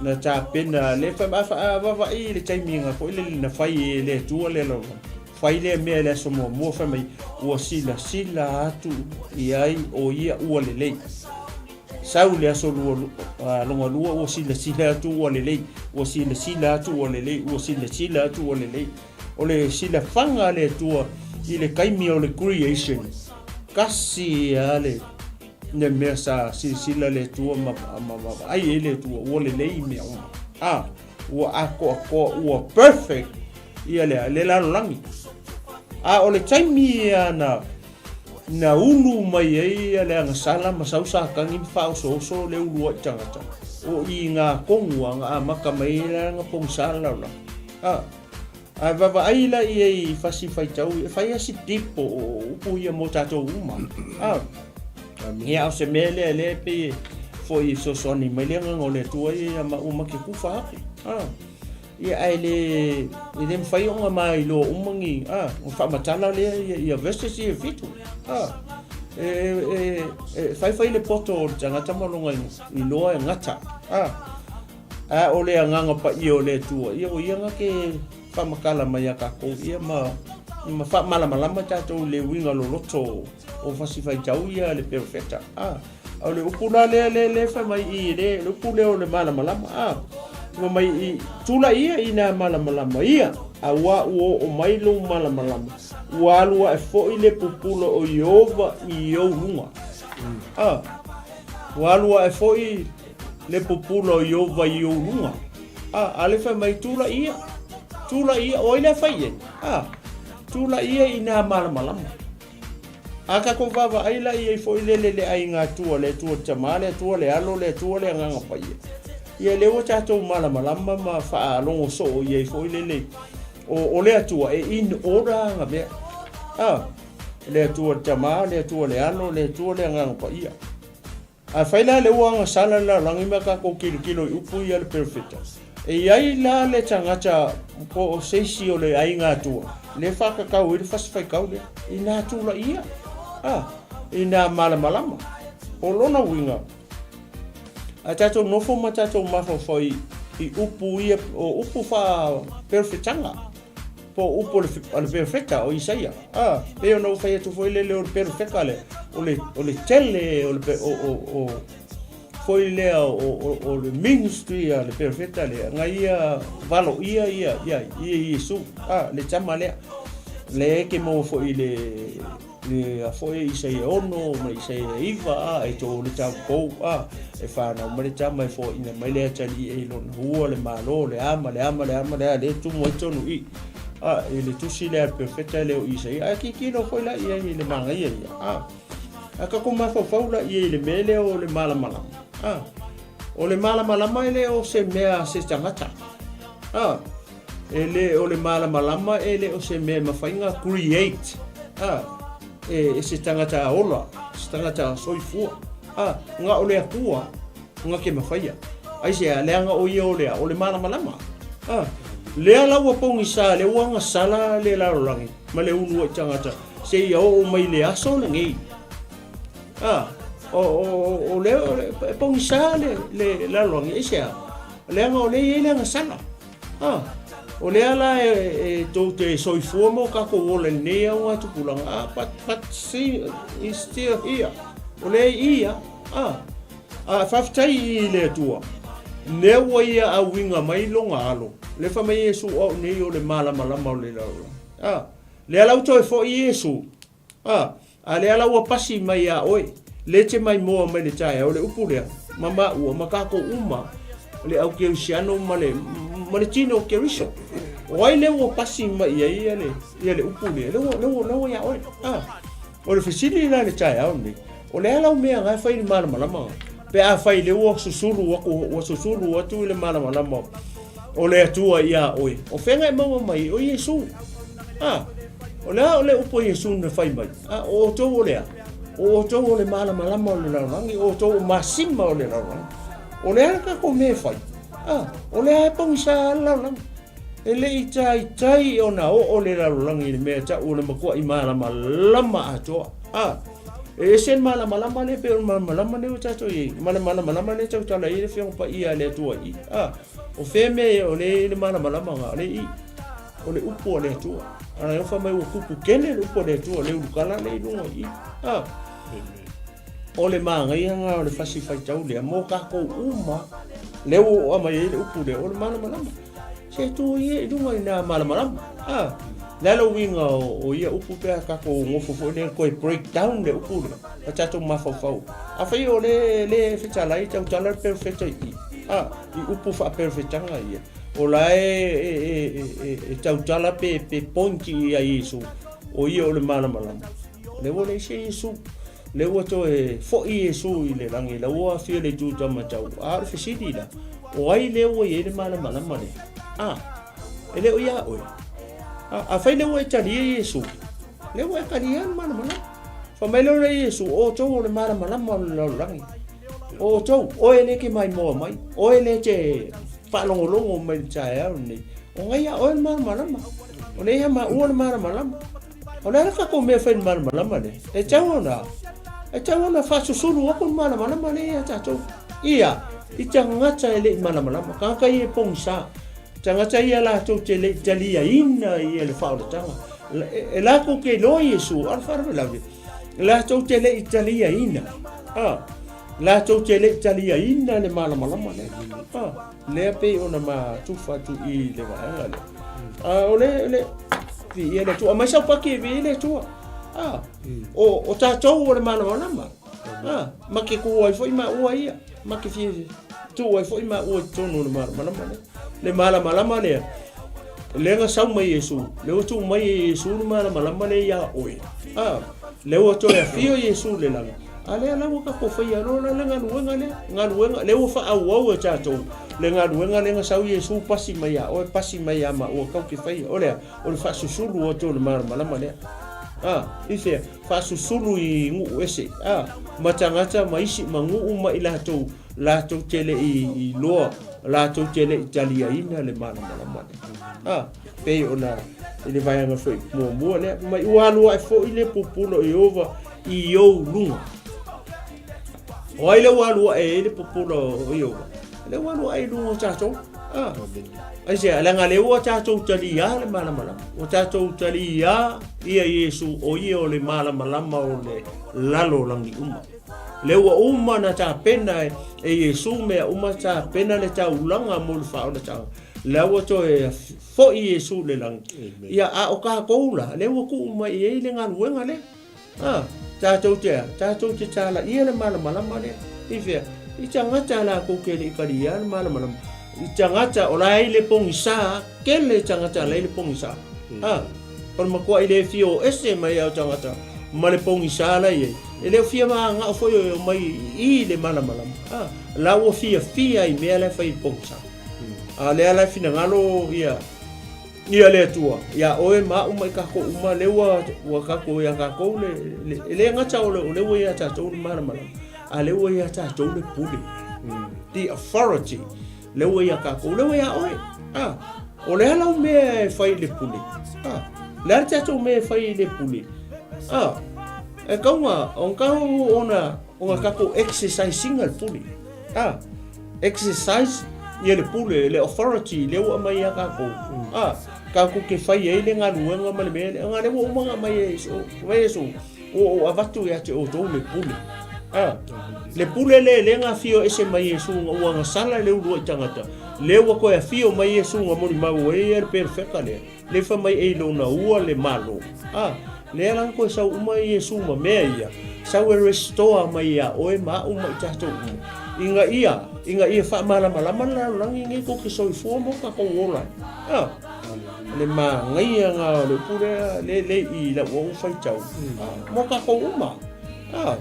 [SPEAKER 2] Na tapena le fa a fa vaavaai i le taimi na foi lele na fai e le Atua le lalolagi. Fai lea mea i le aso muamua fai mai ua silasila atu i ai o ia ua lelei. Sau le aso lua, longa lua ua silasila atu ua lelei, ua silasila atu ua lelei, ua silasila atu ua lelei. O le silafaga a le Atua i le taimi o le creation, kasi a le le mea sa silasila le Atua ma, ma, ma vaai ai le Atua, ua lelei mea uma. A, ua atoatoa, ua perfect ia le, le lalolagi. A o le taimi ia na, Na ulu mai ai le agasala ma sau sakagi ma faaosooso le uluai tagata o i ngā kogua nga amata mai ai le aga pogisa le lalolagi. A, ae vaavaai la i ai i fasi faitau e fai a si tipo o upu ia mo tatou uma. A, ia o se mea lea lea e pei e foi e fesoasoani mai le agaga o le Atua ia ia maua ma ke kufa atu. A. Ia ae le e le mafai ona mailoa uma ni a o faamatala lea ia ia verses ia fitu a e e e faifai le poto o le tagata ma lona iloa e gata a a o le agaga paia o le Atua ia o ia na ke faamatala mai ia tatou ia ma ma faamalamalama tatou i le uiga loloto o fasi faitau ia le perofeta a O le upu la lea lea lea fai mai i le le upu lea o le malamalama a. Fai mai i tulai ia i nā malamalama ia, auā ua oo mai lou malamalama, ua alu aʻe foi le pupula o Ieova i ou luga. A. Ua alu aʻe foi le pupula o Ieova i ou luga. A, a le fai mai tulai ia, tulai ia, o ai lea fai i ai? A. Tulai ia i nā malamalama. A tatou vaavaai la i ai foi lele le aiga Atua, le Atua le Tama, le Atua le Alo, le Atua le Agaga Paia. Ia lea ua tatou malamalama ma faalogo soo i ai foi lele o, o le Atua e in order aga mea. A, le Atua le Tama, le Atua le Alo, le Atua le Agaga Paia. Afai la le ua agasala le lalolagi ma tatou tilotilo i upu ia a le perofeta, e i ai la le tagata po o se isi o le aiga Atua le faatatau ai le fasi faitau lea, inā tulai ia, a, inā malamalama. O lona uiga, a tatou nofo ma tatou mafaufau i upu ia, o upu faa-perofetaga, Po o upu a le perofeta o Isaia. A, pei ona ou fai atu foi lele o le perofeta lea, o le, o le tele o le, o, o, o, foi lea o, o, o le ministry a le perofeta lea, na ia valoia ia, ia, ia Iesu, a, le tama lea. Lea e ke maua foi i le, le a foi Isaia 6 ma Isaia 9, a, e tō le tau pou, a, e whānau mai le tama e foaina mai le atalii e i lona hua, le malo, le a ma le a ma le a ma le a, le tumu ai tonu i, a, i le tusi lea a le perofeta lea o Isaia, ae tilotilo foi la i ai i le manaia ia, a, a tatou mafaufau la i ai i le mea lea o le malamalama, a, o le malamalama e le o se mea a se tagata, a, E le o le malamalama e le o se mea e mafai ona create a e, e se tagata ola, se tagata soifua. A, na o le Atua na ke mafaia. Aisea, leaga o ia o le a, o le malamalama. A, lea la ua pogisa, lea ua agasala le lalolagi ma le uluai tagata seia oo mai le aso lenei. A, o, o, o, o lea e pogisa le, le lalolagi, aisea, leaga o lea e i ai le agasala. A, o lea la e, e tou te soifua ma o tatou ola i lenei augatupulaga, a, but, but see, is still here. O lea e i ia, a, a, faafetai i le Atua, lea ua ia auiga mai lona alo, lea fai mai Iesu, o au nei o le malamalama o le lalolagi. A, lea la ua toe foi Iesu, A, a lea la ua pasi mai iā oe, le te maimoa mai le taeao le upu lea, ma maua, ma kākou uma, le au Kerisiano ma le, ma le tino o Keriso. O ai lea ua pasi mai i ai ia le, ia le upu lea, lea ua, lea ua, lea ua iā oe. A, o le fesili la i le taeao lenei, o le a lau mea na e fai i le malamalama? Pe afai lea ua susulu atu, ua susulu atu i le malamalama o le Atua iā oe, o fea e maua mai ai? O Iesu. A, o le a o le upu a Iesu na fai mai? A, o outou o le a? O outou o le malamalama o le lalolagi, o outou o masima o le lalolagi. O le a le tatou mea e fai? A, o le a e pogisa le lalolagi. E le i taitai ona oo le lalolagi i le mea tau o le matuai malamalama atoa. A, e ese le malamalama lea pei o le malamalama lea ua tatou i ai, ma le malamalama lea e tautala ai le Afioga Paia a le Atua i i. A, o fea mea o lea e i ai le malamalama na, o lea e i i. O le upu a le Atua. A e fai mai ua tupu tele le upu a le Atua, le ulukala lea i luga i i. A, o le manaia lena o le fasi faitau lea mo tatou uma, lea ua oo mai ai le upu lea, o le malamalama. Se tu ia i luga i nā malamalama. A, le a le uiga o, o ia upu pe a tatou nofo foi lea toe break down le upu lea, a tatou mafaufau. Afai o le, le fetalai tautala le perofeta i i, a, i upu faaperofetaga ia, o la e, e, e, e, e tautala pe, pe point i a Iesu, o ia o le malamalama. Lea ua leai se Iesu. Lea ua toe foi Iesu i le lagi, la ua afio i le itu taumatau. A o le fesili la, o ai lea ua i ai le malamalama lea? A, e le o ia oe. A, afai lea ua e talia Iesu, lea ua e talia le malamalama. Fai mai lea o le Iesu, o outou o le malamalama o le lalolagi. O outou, oe lea e te maimoa mai, oe lea e te faalogologo mai i le taeao lenei, o ngai ia oe le malamalama. O lea ia maua le malamalama. O le a le tatou mea e fai i le malamalama lea? E tatau ona, e tatau ona faasusulu atu le malamalama lea ia tatou. Ia, i tagata e le i malamalama, tagata ia e pogisa, tagata ia latou te le i taliaina ia le faaolataga. E latou te iloa Iesu, a o le faalavelave, latou te le i taliaina, a, latou te le i taliaina le malamalama lea. A. Lea pei ona ma tufa atu i le vaega lea. A o le le viia le Atua. Aumai sau paki e viia le Atua. A o o tatou o le malamalama. A ma ke ku ai foi maua ia. Ma ke fia tu ai foi maua i totonu o le malamalama lea. Le malamalama lea. Lea na sau mai Iesu, lea ua tuu mai e Iesu le malamalama lea ia oe. A lea ua toe afio Iesu i le lagi. A lea la ua tatou faia loa la le galuega lea, galuega, lea ua faaauau e tatou le galuega lea na sau Iesu pasi mai ia oe, pasi mai ia maua tatou te faia. O le a? O le faasusulu atu o le malamalama lea. A, i fea? Faasusulu i nuu ese, a, ma tagata ma isi ma nuu ma i latou, latou te le i iloa, latou te le i taliaina le malamalama lea. A, pei ona i le vaega foi muamua lea, mai ua alu ae foi le pupula o Ieova i ou luga. O ai lea ua alu ae ai le pupula o Ieova? Lea ua alu ae i luga o tatou. Ah. Aisea, leaga lea ua tatou taliā le malamalama. Ua tatou taliā ia Iesu o ia o le malamalama o le lalolagi uma. Lea ua uma na tapena e Iesu mea uma tapena le taulaga mo le faaolataga. Lea ua toe foi Iesu i le lagi. Ia, a o tatou la, lea ua tuu mai i ai le galuega lea. A, tatou te a? Tatou te tālaia le malamalama lea. I fea? I tagata latou te le i kaliia le malamalama. I tagata o la e i le pogisa, kele tagata la i le pogisa. A, o le matuai le fia o ese mai ao tagata ma le pogisa la i ai. E le o fia manao foi e omai i le malamalama. A, la ua fiafia i mea la e fai i le pogisa. A lea la e finagalo ia Ia le Atua, iā oe ma aʻu ma i kākou uma, lea ua, ua kākou iā kākou le, le, e le gata o le, o lea ua iā tātou le malamalama, a lea ua iā tātou le pule. The authority, lea ua iā kākou, lea ua iā oe. A, o le a lau mea e fai i le pule? A, le a le tātou mea e fai i le pule? A, e kauga, o kau ona, ona kākou exercise ina le pule. A, exercise ia le pule, le authority lea ua aumai ia tatou. A, tatou te fai ai le galuega ma le mea lea. Leaga lea ua uma ona aumai e Iesu, fai Iesu, ua ou avatu ia te outou le pule. A, le pule lea lea na afio ese mai Iesu ina ua gasala le uluai tagata, lea ua toe afio mai Iesu na molimau ai ia le perofeta lea. Le fai mai e lona ua le Malo. A, lea la na toe sau uma Iesu ma mea ia, sau e restore mai iā oe ma aʻu ma i tatou uma, ina ia, ina ia faamalamalama le lalolagi nei tou te soifua ma o tatou ola ai. A, le manaia na o le upu lea, le, le i lau au faitau, a, mo tatou uma. A.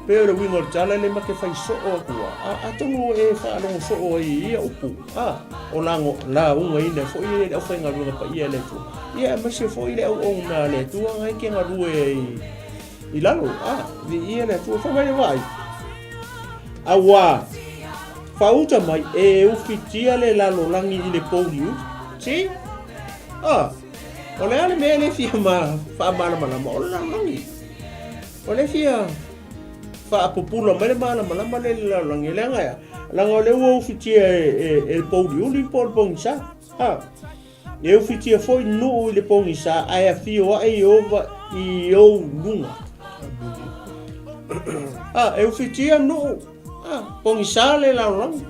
[SPEAKER 2] Pei o le uiga o le tala le ma te fai soo atu a, a atonu e faalogo soo ai i ia upu, a, o lago, laugaina foi e le aufaigaluega paia a le Atua, ia aemaise foi le auauna a le Atua na e te galue ai i lalo, a, viia le Atua. Fai mai le vaai, auā, faauta mai e ufitia le lalolagi i le pouliuli. See? A, o le a le mea le fia ma faamalamalama o le lalolagi. O le fia faapupula mai le malamalama lea i le lalolagi, leaga e a? Leaga o lea ua ufitia e le pouliuli po o le pogisa. Ha. E ufitia foi nuu i le pogisa ae afio ae Ieova i ou luga. Ha, e ufitia nuu, ha, pogisa le lalolagi,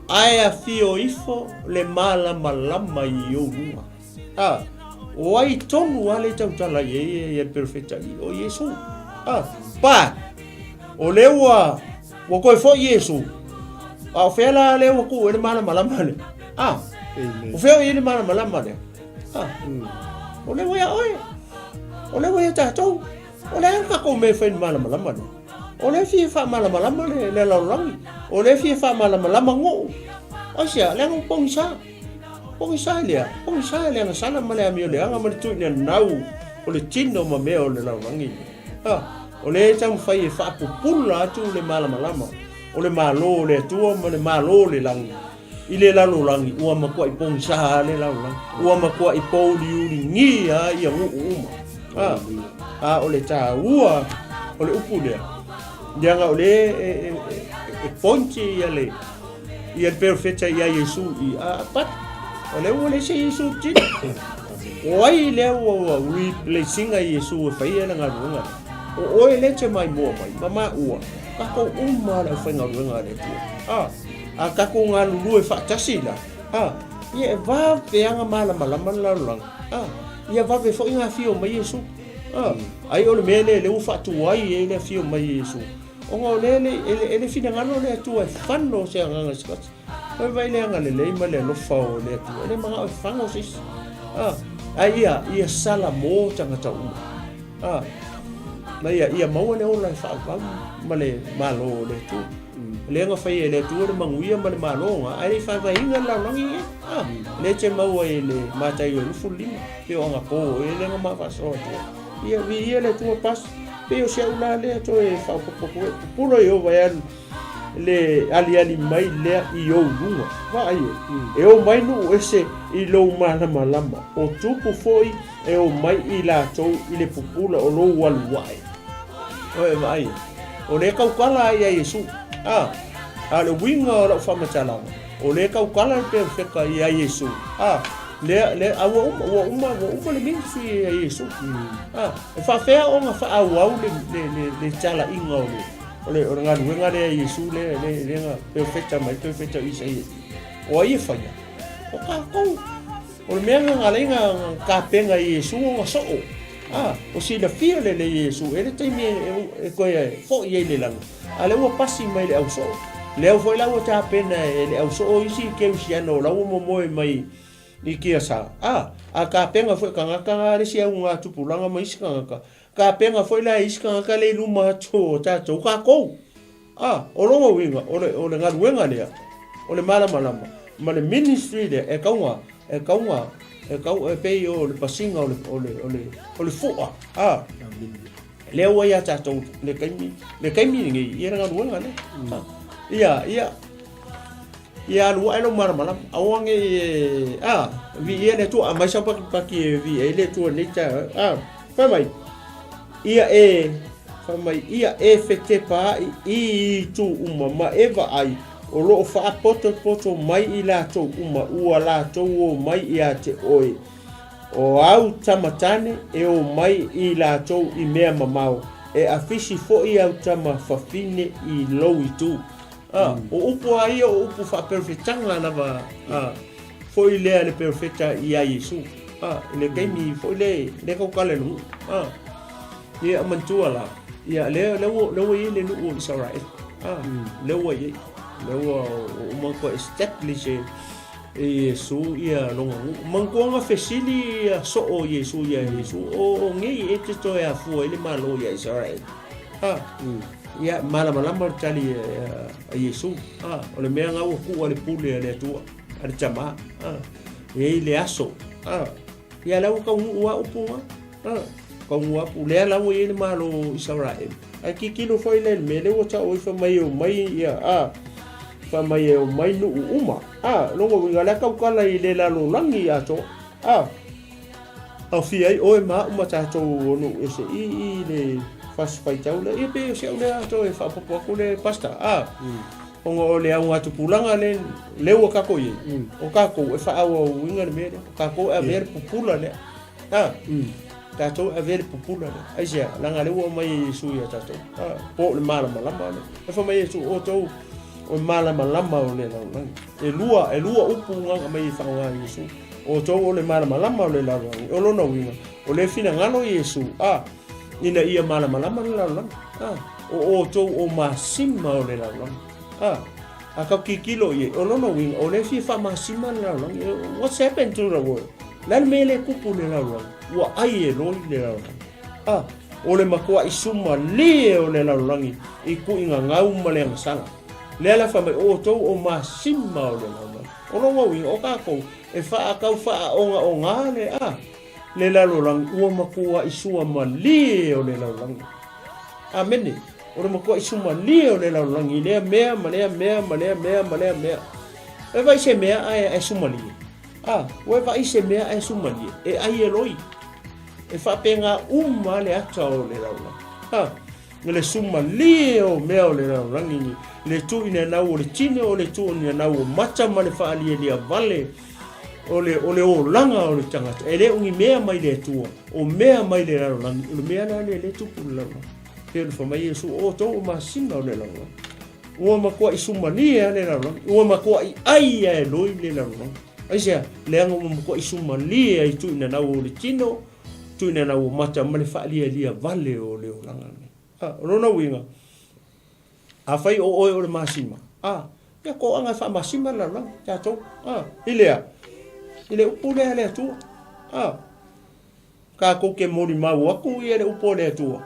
[SPEAKER 2] ae afio ifo le malamalama i ou luga. A, o ai tonu lava le tautala i ai ia le perofeta i, o Iesu. A, but, o lea ua, ua toe foi Iesu, a o fea la lea ua tuu ai le malamalama lea? A, o fea o i ai le malamalama lea? A, o lea ua ia oe, o lea ua ia tatou. O le a le tatou mea e fai i le malamalama lea? O lea e fia faamalamalama le, le lalolagi. O lea e fia faamalamalama nuu. Aisea? Leaga ua pogisa. Pogisa i le a? Pogisa i le agasala ma le amioleaga ma le tuinanau o le tino ma mea o le lalolagi lenei. A, o lea e taumafai e faapupula atu le malamalama o le Malo o le Atua ma le Malo o le lagi i le lalolagi, ua matuai pogisa lava le lalolagi, ua matuai pouliuligi lava ia nuu uma. A, a o le taua o le upu lea, leaga o lea e, e, e, e point ia le, ia le perofeta ia Iesu i a, but o lea ua leai se Iesu i tino. O ai lea ua, ua replace ina Iesu e faia le galuega lea? O oe lea e te maimoa mai, ma maua, tatou uma le aufaigaluega a le Atua. A, a tatou galulue faatasi la, a, ia e vave lava ona malamalama le lalolagi. A, ia vave foi ona afio mai Iesu. A, ai o le mea lea lea ua faatuai ai le afio mai o Iesu, ona o lea e le finagalo le Atua e fano se agaga i se tasi. Oi vai le agalelei ma le alofa o le Atua, e le manao e fano se isi. A, ae ia, ia salamo tagata uma. A, ma ia, ia maua le ola e faavavau ma le Malo o le Atua. O lea na faia e le Atua le manuia ma le Malo na, ae le i faavaeina le lalolagi lenei. A, lea e te maua i le Mataio 25, pei o anapo o e lea na ma faasoa atu ai. Ia, viia le Atua pas, pei o si au la lea toe faaopoopo atu ai. Pupula Ieova e alu le aliali mai lea i ou luga. Vaai e, e o mai nuu ese i lou malamalama, o tupu foi e o mai i latou i le pupula o lou alu ae. Oi, vaai e, o lea tautala ai ia Iesu. A, a o le uiga o lau faamatalaga, o lea tautala le perofeta ia Iesu. A, lea, lea, a ua uma, ua uma, ua uma le ministry ia Iesu. A, e faafefea ona faaauau le, le, le, le talaiga o le, o le, o le galuega lea a Iesu lea, lea, lea na perofeta mai, perofeta o Isaia. O ai e faia? O tatou. O le mea na ala ai na tapena e Iesu ona soo, a, o silafia lelei e Iesu e le taimi e toe foi ai i le lagi, a lea ua pasi mai le au soo. Lea foi la ua tapena e le au soo isi Kerisiano o la ua momoe mai i Kiasa, a, a tapena foi e tagata na le isi augatupulaga ma isi tagata, tapena foi la e isi tagata lea i luma atu o tatou, tatou. A, o lona uiga, o le, o le galuega lea, o le malamalama, ma le ministry lea, e tau e tau e tau, e pei o le pasiga o le, o le, o le, o le fua, a, lea ua ia tatou le taimi, le taimi lenei, ia le galuega lea. A, ia, ia, ia alu ae lou malamalama, aua ne i e, a, viia le Atua, aumai sau pakipaki e viia ai le Atua i lenei taeao, a, fai mai, Ia e, fai mai, ia e fetepaai i itu uma ma e vaai, o lo o faapotopoto mai i latou uma ua latou o mai ia te oe. O au tama tane e o mai i latou i mea mamao, e afisi foi au tama fafine i lou itu. A, o upu a ia o upu faaperofetaga lava, a, foi lea le perofeta ia Iesu. A, i le taimi foi le, le tautala i le nuu. A, ia manatua la, ia lea, lea ua, lea ua i ai le nuu o Isaraele. A, lea ua i ai. Lea ua uma ona toe establish e, e Iesu ia lona nuu. Manatua na fesili ia soo o Iesu ia Iesu, o, o nei e te toe afua ai le Malo ia Isaraele. A, ia malamalama le tali a Iesu. A, o le mea na ua tuu a le pule a le Atua. a le tama, a, e i ai le aso, a, ia la ua taunuu lava upu na, a, taunuu lava upu, lea la ua i ai le Malo o Isaraelu. Ae tilotilo foi la i le mea lea ua tau ai fai mai e omai ia, a, fai mai e omai nuu uma, a, lona uiga o le a tautala i le lalolagi atoa, a, aofia ai oe ma au ma tatou o nuu ese i, i le fasi faitau lea, ia pei o si au lea toe faaopoopo atu le pastor, a. Ona o le augatupulaga le, lea ua tatou i ai, o tatou e faaauauina le mea lea. O tatou e avea le pupula lea. A, tatou e avea le pupula lea. Aisea? Leaga lea ua aumai e Iesu ia tatou. A, po o le malamalama lea. E fai mai Iesu, o outou o le malamalama o le lalolagi. E lua, e lua upu na aumai e faaaoga e Iesu. O outou o le malamalama o le lalolagi. O lona uiga, o lea e finagalo Iesu, a, ina ia malamalama le lalolagi. A, o outou o masima o le lalolagi. A, a kau tilotilo i ai, o lona uiga, o lea e fia faamasima le lalolagi. What's happened to the world? Le a le mea lea e tupu i le lalolagi? Ua ai e loli le lalolagi. A, O le matuaʻi sumalie o le lalolagi i tuʻiga gau ma le agasala. Lea la fai mai, O outou o masima o le lalolagi. O lona uiga, o tatou e faatau faaogaoga le a le lalolagi, ua matuaʻi suamalie o le lalolagi. Amene. O le matuaʻi sumalie o le lalolagi i lea mea ma lea mea ma lea mea ma lea mea. E vaai se mea ae ae sumalie. A, ua e vaai se mea ae sumalie, e ai e loi. E faapena uma le ata o le lalolagi. Ha, le sumalie o mea o le lalolagi ni, le tuuina nau o le tino, o le tuuina nau o mata ma le faalialia vale o le, o le olaga o le tagata. E le o ni mea mai le Atua, o mea mai le lalolagi, o le mea la lea le tupu le lalolagi. Pei ona fai mai Iesu, o outou o masina o le lalolagi. Ua matuai sumalie lava le lalolagi, ua matuai ai lava e loi le lalolagi. Aisea? Leaga ua matuai sumalie ai tuuina nau o le tino, tuuina nau o mata ma le faalialia vale o le olaga lenei. A, o lona uiga, afai o oe o le masima, a, ia toaga e faamasima le lalolagi, tatou, a, i le a? I le upu lea a le Atua, a. Tatou te molimau atu ia le upu a le Atua,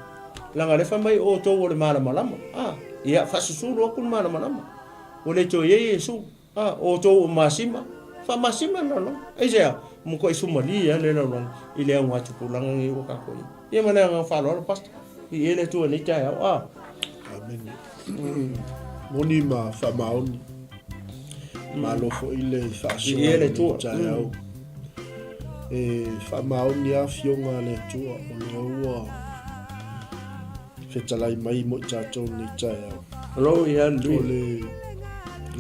[SPEAKER 2] leaga o lea fai mai o outou o le malamalama. A, ia, faasusulu atu le malamalama. Ua le toe i ai Iesu. A, o outou o masima, faamasima le lalolagi. Aisea? Matuai sumalie lava le lalolagi i le augatupulaga lenei ua tatou i ai. Ia ma le agaga faaaloalo, Pastor. Viia le Atua i lenei taeao. A.
[SPEAKER 3] Amene. Moni ma faamaoni. Malo foi le faasoa
[SPEAKER 2] i le
[SPEAKER 3] taeao. E faamaoni lava afioga a le Atua o lea ua fetalai mai mo i tatou nei taeao.
[SPEAKER 2] Glory, hallelujah.
[SPEAKER 3] O le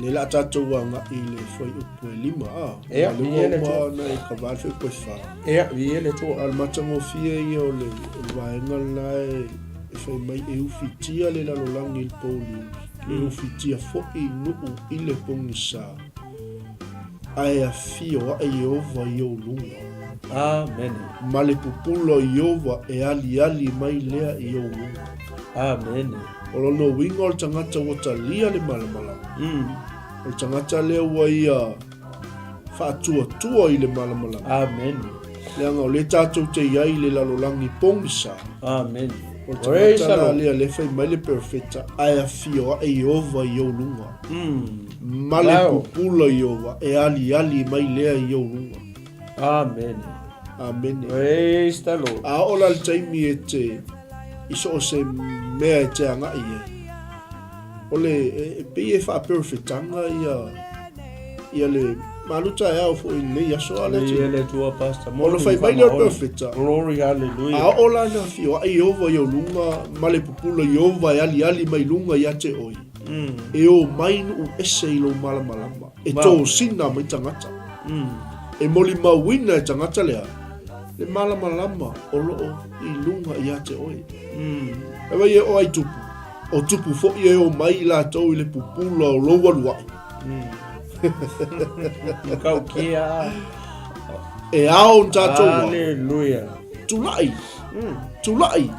[SPEAKER 3] le la tatou agai i le fuaiupu e lima a.
[SPEAKER 2] Ia,
[SPEAKER 3] le
[SPEAKER 2] ia le
[SPEAKER 3] ua ona e kava le fuaiupu e fa.
[SPEAKER 2] Ia, ia le Atua.
[SPEAKER 3] A o le matagofie ia o le, o le vaega lena e, e fai mai e ufitia le lalolagi i le pouliuli, e ufitia foi nuu i le pogisa. Ae afio aʻe Ieova i ou luga.
[SPEAKER 2] Amene.
[SPEAKER 3] Ma le pupula o Ieova e aliali mai lea i ou luga.
[SPEAKER 2] Amene.
[SPEAKER 3] O lona uiga o le tagata ua talia le malamalama. O le tagata lea ua ia faatuatua i le malamalama.
[SPEAKER 2] Amene.
[SPEAKER 3] Leaga o lea tatou te i ai i le lalolagi pogisa.
[SPEAKER 2] Amene.
[SPEAKER 3] O le tagata la lea lea fai mai le perofeta, ae afio aʻe Ieova i ou luga. Ma le pupula Ieova e aliali mai lea i ou luga.
[SPEAKER 2] Amene.
[SPEAKER 3] Amene.
[SPEAKER 2] Praise the Lord.
[SPEAKER 3] A oo la le taimi e te i so o se mea e te agai ai, o le e pei e faaperofetaga ia ia le malu taeao foi i lenei aso a le
[SPEAKER 2] Atua. Le Atua pastor.
[SPEAKER 3] Ona fai mai lea o le perofeta.
[SPEAKER 2] Glory hallelujah.
[SPEAKER 3] A oo la ina afioaʻe Ieova i ou luga ma le pupula Ieova e aliali mai luga ia te oe. E o mai nuu ese i lou malamalama, e tosina mai tagata. E molimauina e tagata lea le malamalama o loo i luga ia te oe. E wai e o ai tupu, o tupu foi e o mai i latou i le pupula o lou aluaʻi.
[SPEAKER 2] Kau kia.
[SPEAKER 3] E ao na tatou ao.
[SPEAKER 2] Hallelujah.
[SPEAKER 3] Tulai. Tulai.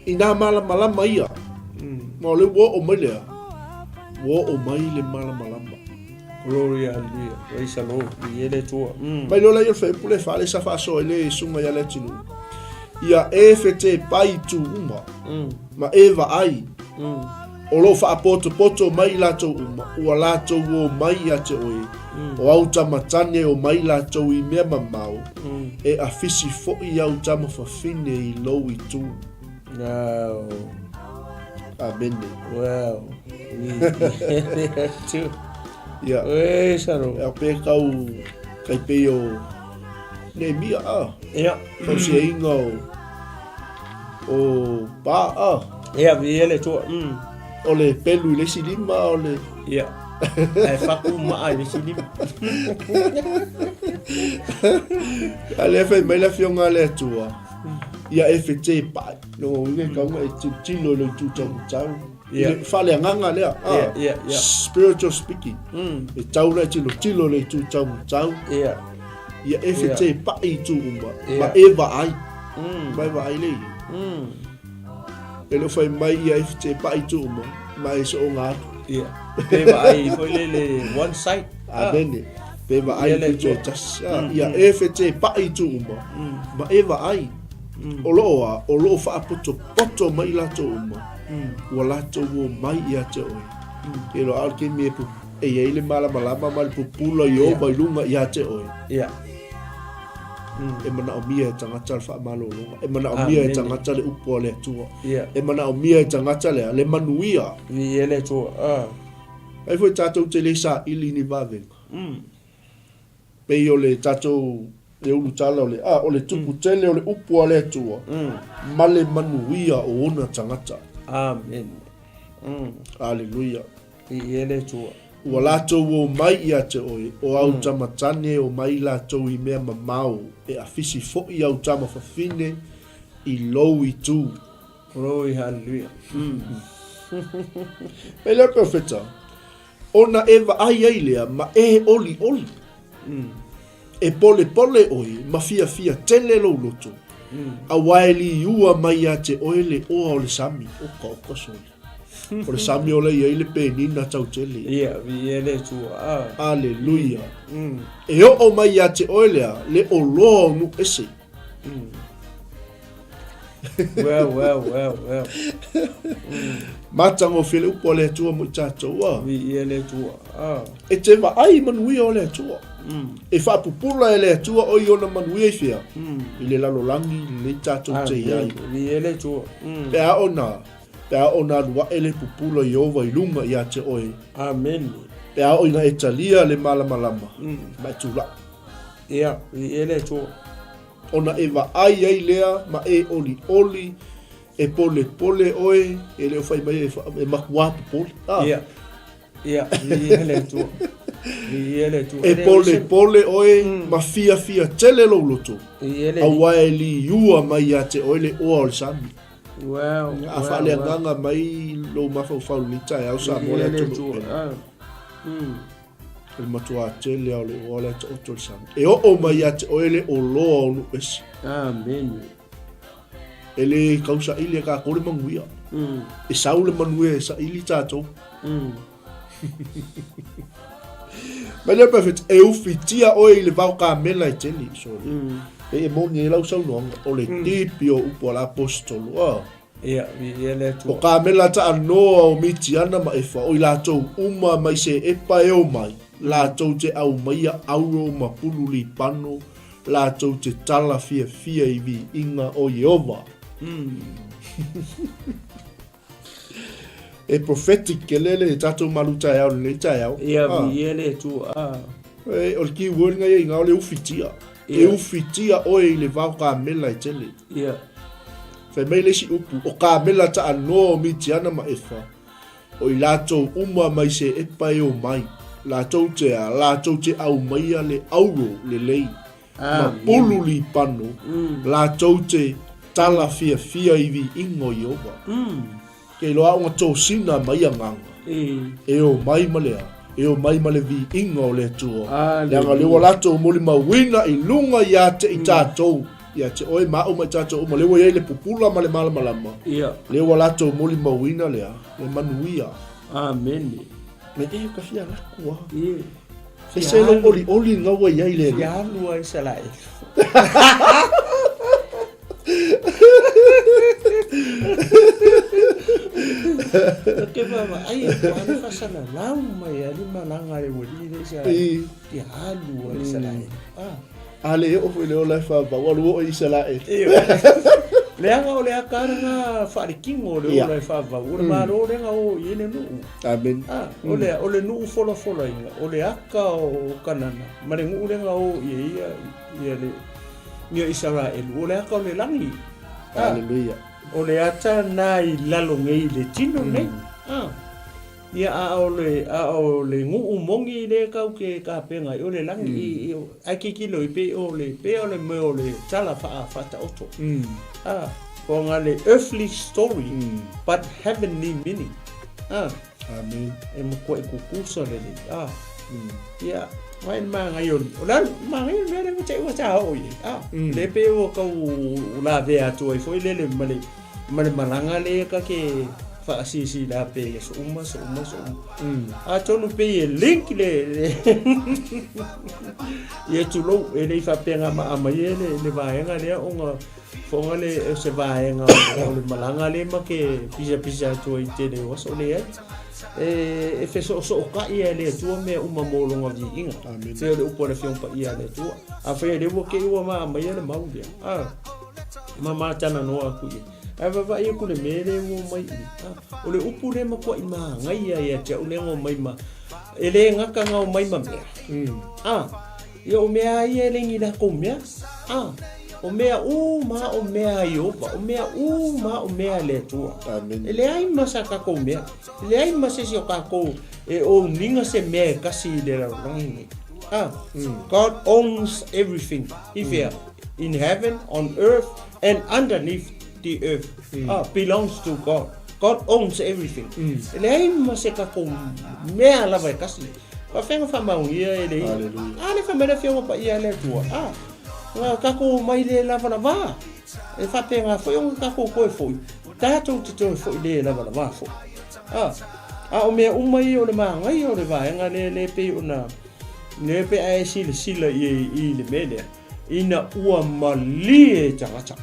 [SPEAKER 3] I nā malamalama ia. Ma o lea ua oo mai lea, ua oo mai le malamalama.
[SPEAKER 2] Glory, hallelujah. Praise the Lord. Viia le Atua.
[SPEAKER 3] Mai loa lea i o le fuaiupu le fa lea sa faasoa ai le susuga ia Leatinuu, ia e fetepai i itu uma, ma e vaai, o lo o faapotopoto mai i latou uma, ua latou o mai ia te oe, o au tama tane o mai latou i mea mamao, e afisi foi au tama fafine i lou itu.
[SPEAKER 2] Wow.
[SPEAKER 3] Amene.
[SPEAKER 2] Wow.
[SPEAKER 3] Ia.
[SPEAKER 2] Oi, saro.
[SPEAKER 3] Ia pe kau kai pei o Nehemia a.
[SPEAKER 2] Ia.
[SPEAKER 3] Tausiaina o o pa a.
[SPEAKER 2] Ia, viia le Atua.
[SPEAKER 3] O le pelu i le isi lima o le
[SPEAKER 2] Ia. Ae fatu maa i le isi lima.
[SPEAKER 3] A lea fai mai le afioga a le Atua. Ia e fete pai. Lona uiga e tau na e tilotilo i lou itu taumatau. I le faaleagaga lea. Spiritual speaking. E tau la e tilotilo i le itu taumatau. Ia e fete pai i itu uma. Ma e vaai. Ma e vaai le ia. E le o fai mai ia e fete pai i itu uma. Ma e soonga atu.
[SPEAKER 2] Ia. Pe vaai foi lele one side.
[SPEAKER 3] Amene. Pe vaai i le itu e tasi. Ia e fete pai i itu uma. Ma e vaai. O lo o a, o lo o faapotopoto mai i latou uma, ua latou omai ia te oe. Ke loa le taimi e, e i ai le malamalama ma le pupula i o mai luga ia te oe. E manaomia e tagata le faamalologa, e manaomia e tagata le upu a le Atua, e manaomia e tagata le, le manuia.
[SPEAKER 2] Viia le Atua.
[SPEAKER 3] Ai foi tatou te le saili ni vavega. Pei o le tatou le ulutala o le a, o le tupu tele o le upu a le Atua ma le manuia o ona tagata.
[SPEAKER 2] Amen.
[SPEAKER 3] Aleluia.
[SPEAKER 2] Viia le Atua.
[SPEAKER 3] Ua latou omai ia te oe, o au tama tane omai latou i mea mamao, e afisi foi au tama fafine i lou itu.
[SPEAKER 2] Glory, hallelujah.
[SPEAKER 3] Pei lea perofeta, Ona e vaai ai lea ma e olioli. E polepole oe ma fiafia tele lou loto, auā e liua mai ia te oe le oa o le sami. Oka, oka sole. O le sami o la i ai le penina tau tele.
[SPEAKER 2] Ia, viia le Atua.
[SPEAKER 3] Ah. Aleluia. E oo mai ia te oe lea le oloa o nuu ese.
[SPEAKER 2] Well, well, well, well.
[SPEAKER 3] Matagofie le upu a le Atua mo i tatou a.
[SPEAKER 2] Viia le Atua.
[SPEAKER 3] Ah. E te vaai i manuia o le Atua. E faapupula e le Atua oe i ona manuia i fea? I le lalolagi lenei tatou te i ai.
[SPEAKER 2] Viia le Atua.
[SPEAKER 3] Pe a ona, pe a ona alu ae le pupula o Ieova i luga ia te oe.
[SPEAKER 2] Amene.
[SPEAKER 3] Pe a oo ina e talia le malamalama, ma e tulai.
[SPEAKER 2] Ia, viia le Atua.
[SPEAKER 3] Ona e vaai ai lea ma e olioli, e polepole oe, e le o fai mai e makuā popole.
[SPEAKER 2] Ah. Ia, ia, viia le Atua. Viia le Atua.
[SPEAKER 3] E polepole oe ma fiafia tele lou loto, auā e liua mai ia te oe le oa o le sami.
[SPEAKER 2] Wow,
[SPEAKER 3] A faaleagaga mai lou mafaufau i lenei taeao Samoa le atunuu. O le matuā tele lava o le oa lea taoto i le sami. E oo mai ia te oe le oloa o nuu ese.
[SPEAKER 2] Amene.
[SPEAKER 3] E le kau saili e kākou le manuia. E sau le manuia e saili tātou. Mai lea perfect, e ufitia oe i le vao kamela e tele. Sorry. E e moni ai lau saunoaga, o le tipi o upu a le aposetolo. Ah.
[SPEAKER 2] Ia, viia le Atua.
[SPEAKER 3] O Kamela taanoa o Mitiana ma Efa, o i latou uma mai Seepa e omai, latou te aumaia auro ma pulu lipano, latou te tala fiafia i viiga o Ieova. E prophetic kele le tatou malu taeao lenei taeao.
[SPEAKER 2] Ia, viia le Atua.
[SPEAKER 3] E, o le key word nga ia inga o le ufitia. E ufitia oe i le vao kamela e tele.
[SPEAKER 2] Ia.
[SPEAKER 3] Fai mai le isi upu, o kamela taanoa o Mitiana ma Efa, o i latou uma mai Seepa e omai, latou te a, latou te aumaia le auro lelei, ma pulu lipano, latou te tala fiafia i viiga o Ieova. Kei loa aʻo tosina mai agaga e omai ma le a, e omai ma le viiga o le Atua. Leaga lea ua latou molimauina i luga ia te i tatou, ia te oe ma aʻu ma i tatou uma, lea ua i ai le pupula ma le malamalama, lea ua latou molimauina lea, le manuia.
[SPEAKER 2] Amene.
[SPEAKER 3] Me e ka fia laku a. E se lou olioli na ua i ai le
[SPEAKER 2] Alii. Fia alu a Isaraelu. Ke vaavaai atu a le faasalalau mai a le malaga a le ualii le Isaraelu. Fia alu a Isaraelu.
[SPEAKER 3] Ah. A le oo foi le ola e faavau, alu oo i Isaraelu.
[SPEAKER 2] Leaga o le aka lena faalekino o le ola e faavau, o le Malo lena o i ai le nuu.
[SPEAKER 3] Amen.
[SPEAKER 2] Ah, o le, o le nuu folafolaina, o le aka o Kanana, ma le nuu lena o i ai ia, ia le, ia Isaraelu, o le aka o le lagi.
[SPEAKER 3] Ah, Hallelujah.
[SPEAKER 2] O le ata na i lalo nei i le tino nei. Ah. Ia, a o le, a o le nuu moni lea kau ke kapena ai, o le lagi, i, i, ai kikilo i pei o le, pei o le mea o le tala wha, whataoto. Ah, ko nga le earthly story, but heavenly meaning. Ah.
[SPEAKER 3] Amen.
[SPEAKER 2] E matua e kukusa le lei. Ah. Ia, mai le maangai o, o le alu, maangai o le mea lea ua te ua ta oo i ai. Ah. Le pei ua kau lavea atu ai foi lele ma le, ma le malaga lea ka ke. Faasilasila pea i aso uma, aso uma, aso uma. Atonu pei e link le ia tulou, e le i faapea nga maa mai e le vaega lea ona foga le o se vaega o le malaga le ma ke pisapisa atu ai i tele o aso leai. E fesoosootai e le Atua mea uma mo lona viiga. Pei o le upu a le Afioga Paia a le Atua. Afai o lea ua kei ua maa mai le mau lea, ma matalanoa atu i ai. Ae vaavaai atu le mea lea ua omai i i. O le upu lea e matuai magaia ia te au lea na omai ma, e le gata na omai ma mea. Ia o mea lava ia e le ni latou mea. O mea uma lava o mea a Ieova, o mea uma lava o mea a le Atua. E leai ma sa tatou mea, e leai ma se isi o tatou e own ina se mea e tasi i le lalolagi lenei. God owns everything. I fea? In heaven, on earth and underneath the earth belongs to God. God owns everything. E leai ma se tatou mea lava e tasi. Faafeai na faamaonia e le ia. A le fai mai le Afioga Paia a le Atua, a, na tatou omai le lavalava. E faapena foi ona tatou toe foi, tatou te toe foi le lavalava foi. A, a o mea uma ia o le manaia o le vaega lea, lea pei ona, lea pe a e silasila i ai i le mea lea, ina ua malie tagata,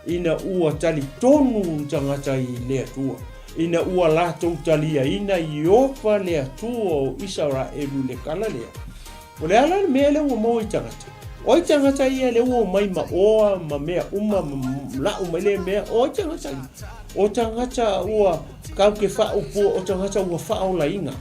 [SPEAKER 2] ina ua talitonu tagata i le Atua, ina ua latou taliaina Ieova le Atua o Isaraelu i le tala lea. O le a la le mea lea ua maua i tagata? O ai tagata ia lea ua omai ma oa ma mea uma ma lau mai lea mea? O ai tagata ia? O tagata ua kau ke faaupua, o tagata ua faaolaina,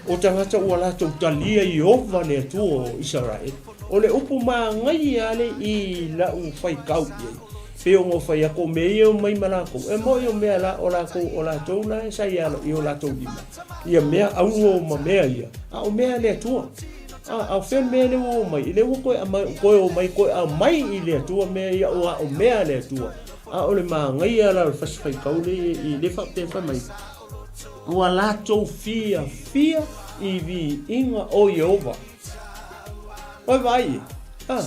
[SPEAKER 2] o tagata ua latou talia Ieova le Atua o Isaraelu. O le upu manaia lea i lau faitau i ai, pei ona ou fai atu, o mea ia e omai ma latou, e moni o mea la, o latou, o latou la e sa i o latou lima, ia mea auro ma mea ia, a o mea a le Atua. A, a o fea le mea lea ua omai? Lea ua toe aumai, toe omai, toe aumai i le Atua mea ia, aua o mea a le Atua. A o le manaia la o le fasi faitau lea i le faapea fai mai, ua latou fiafia i viiga o Ieova. Oi vaai e, a,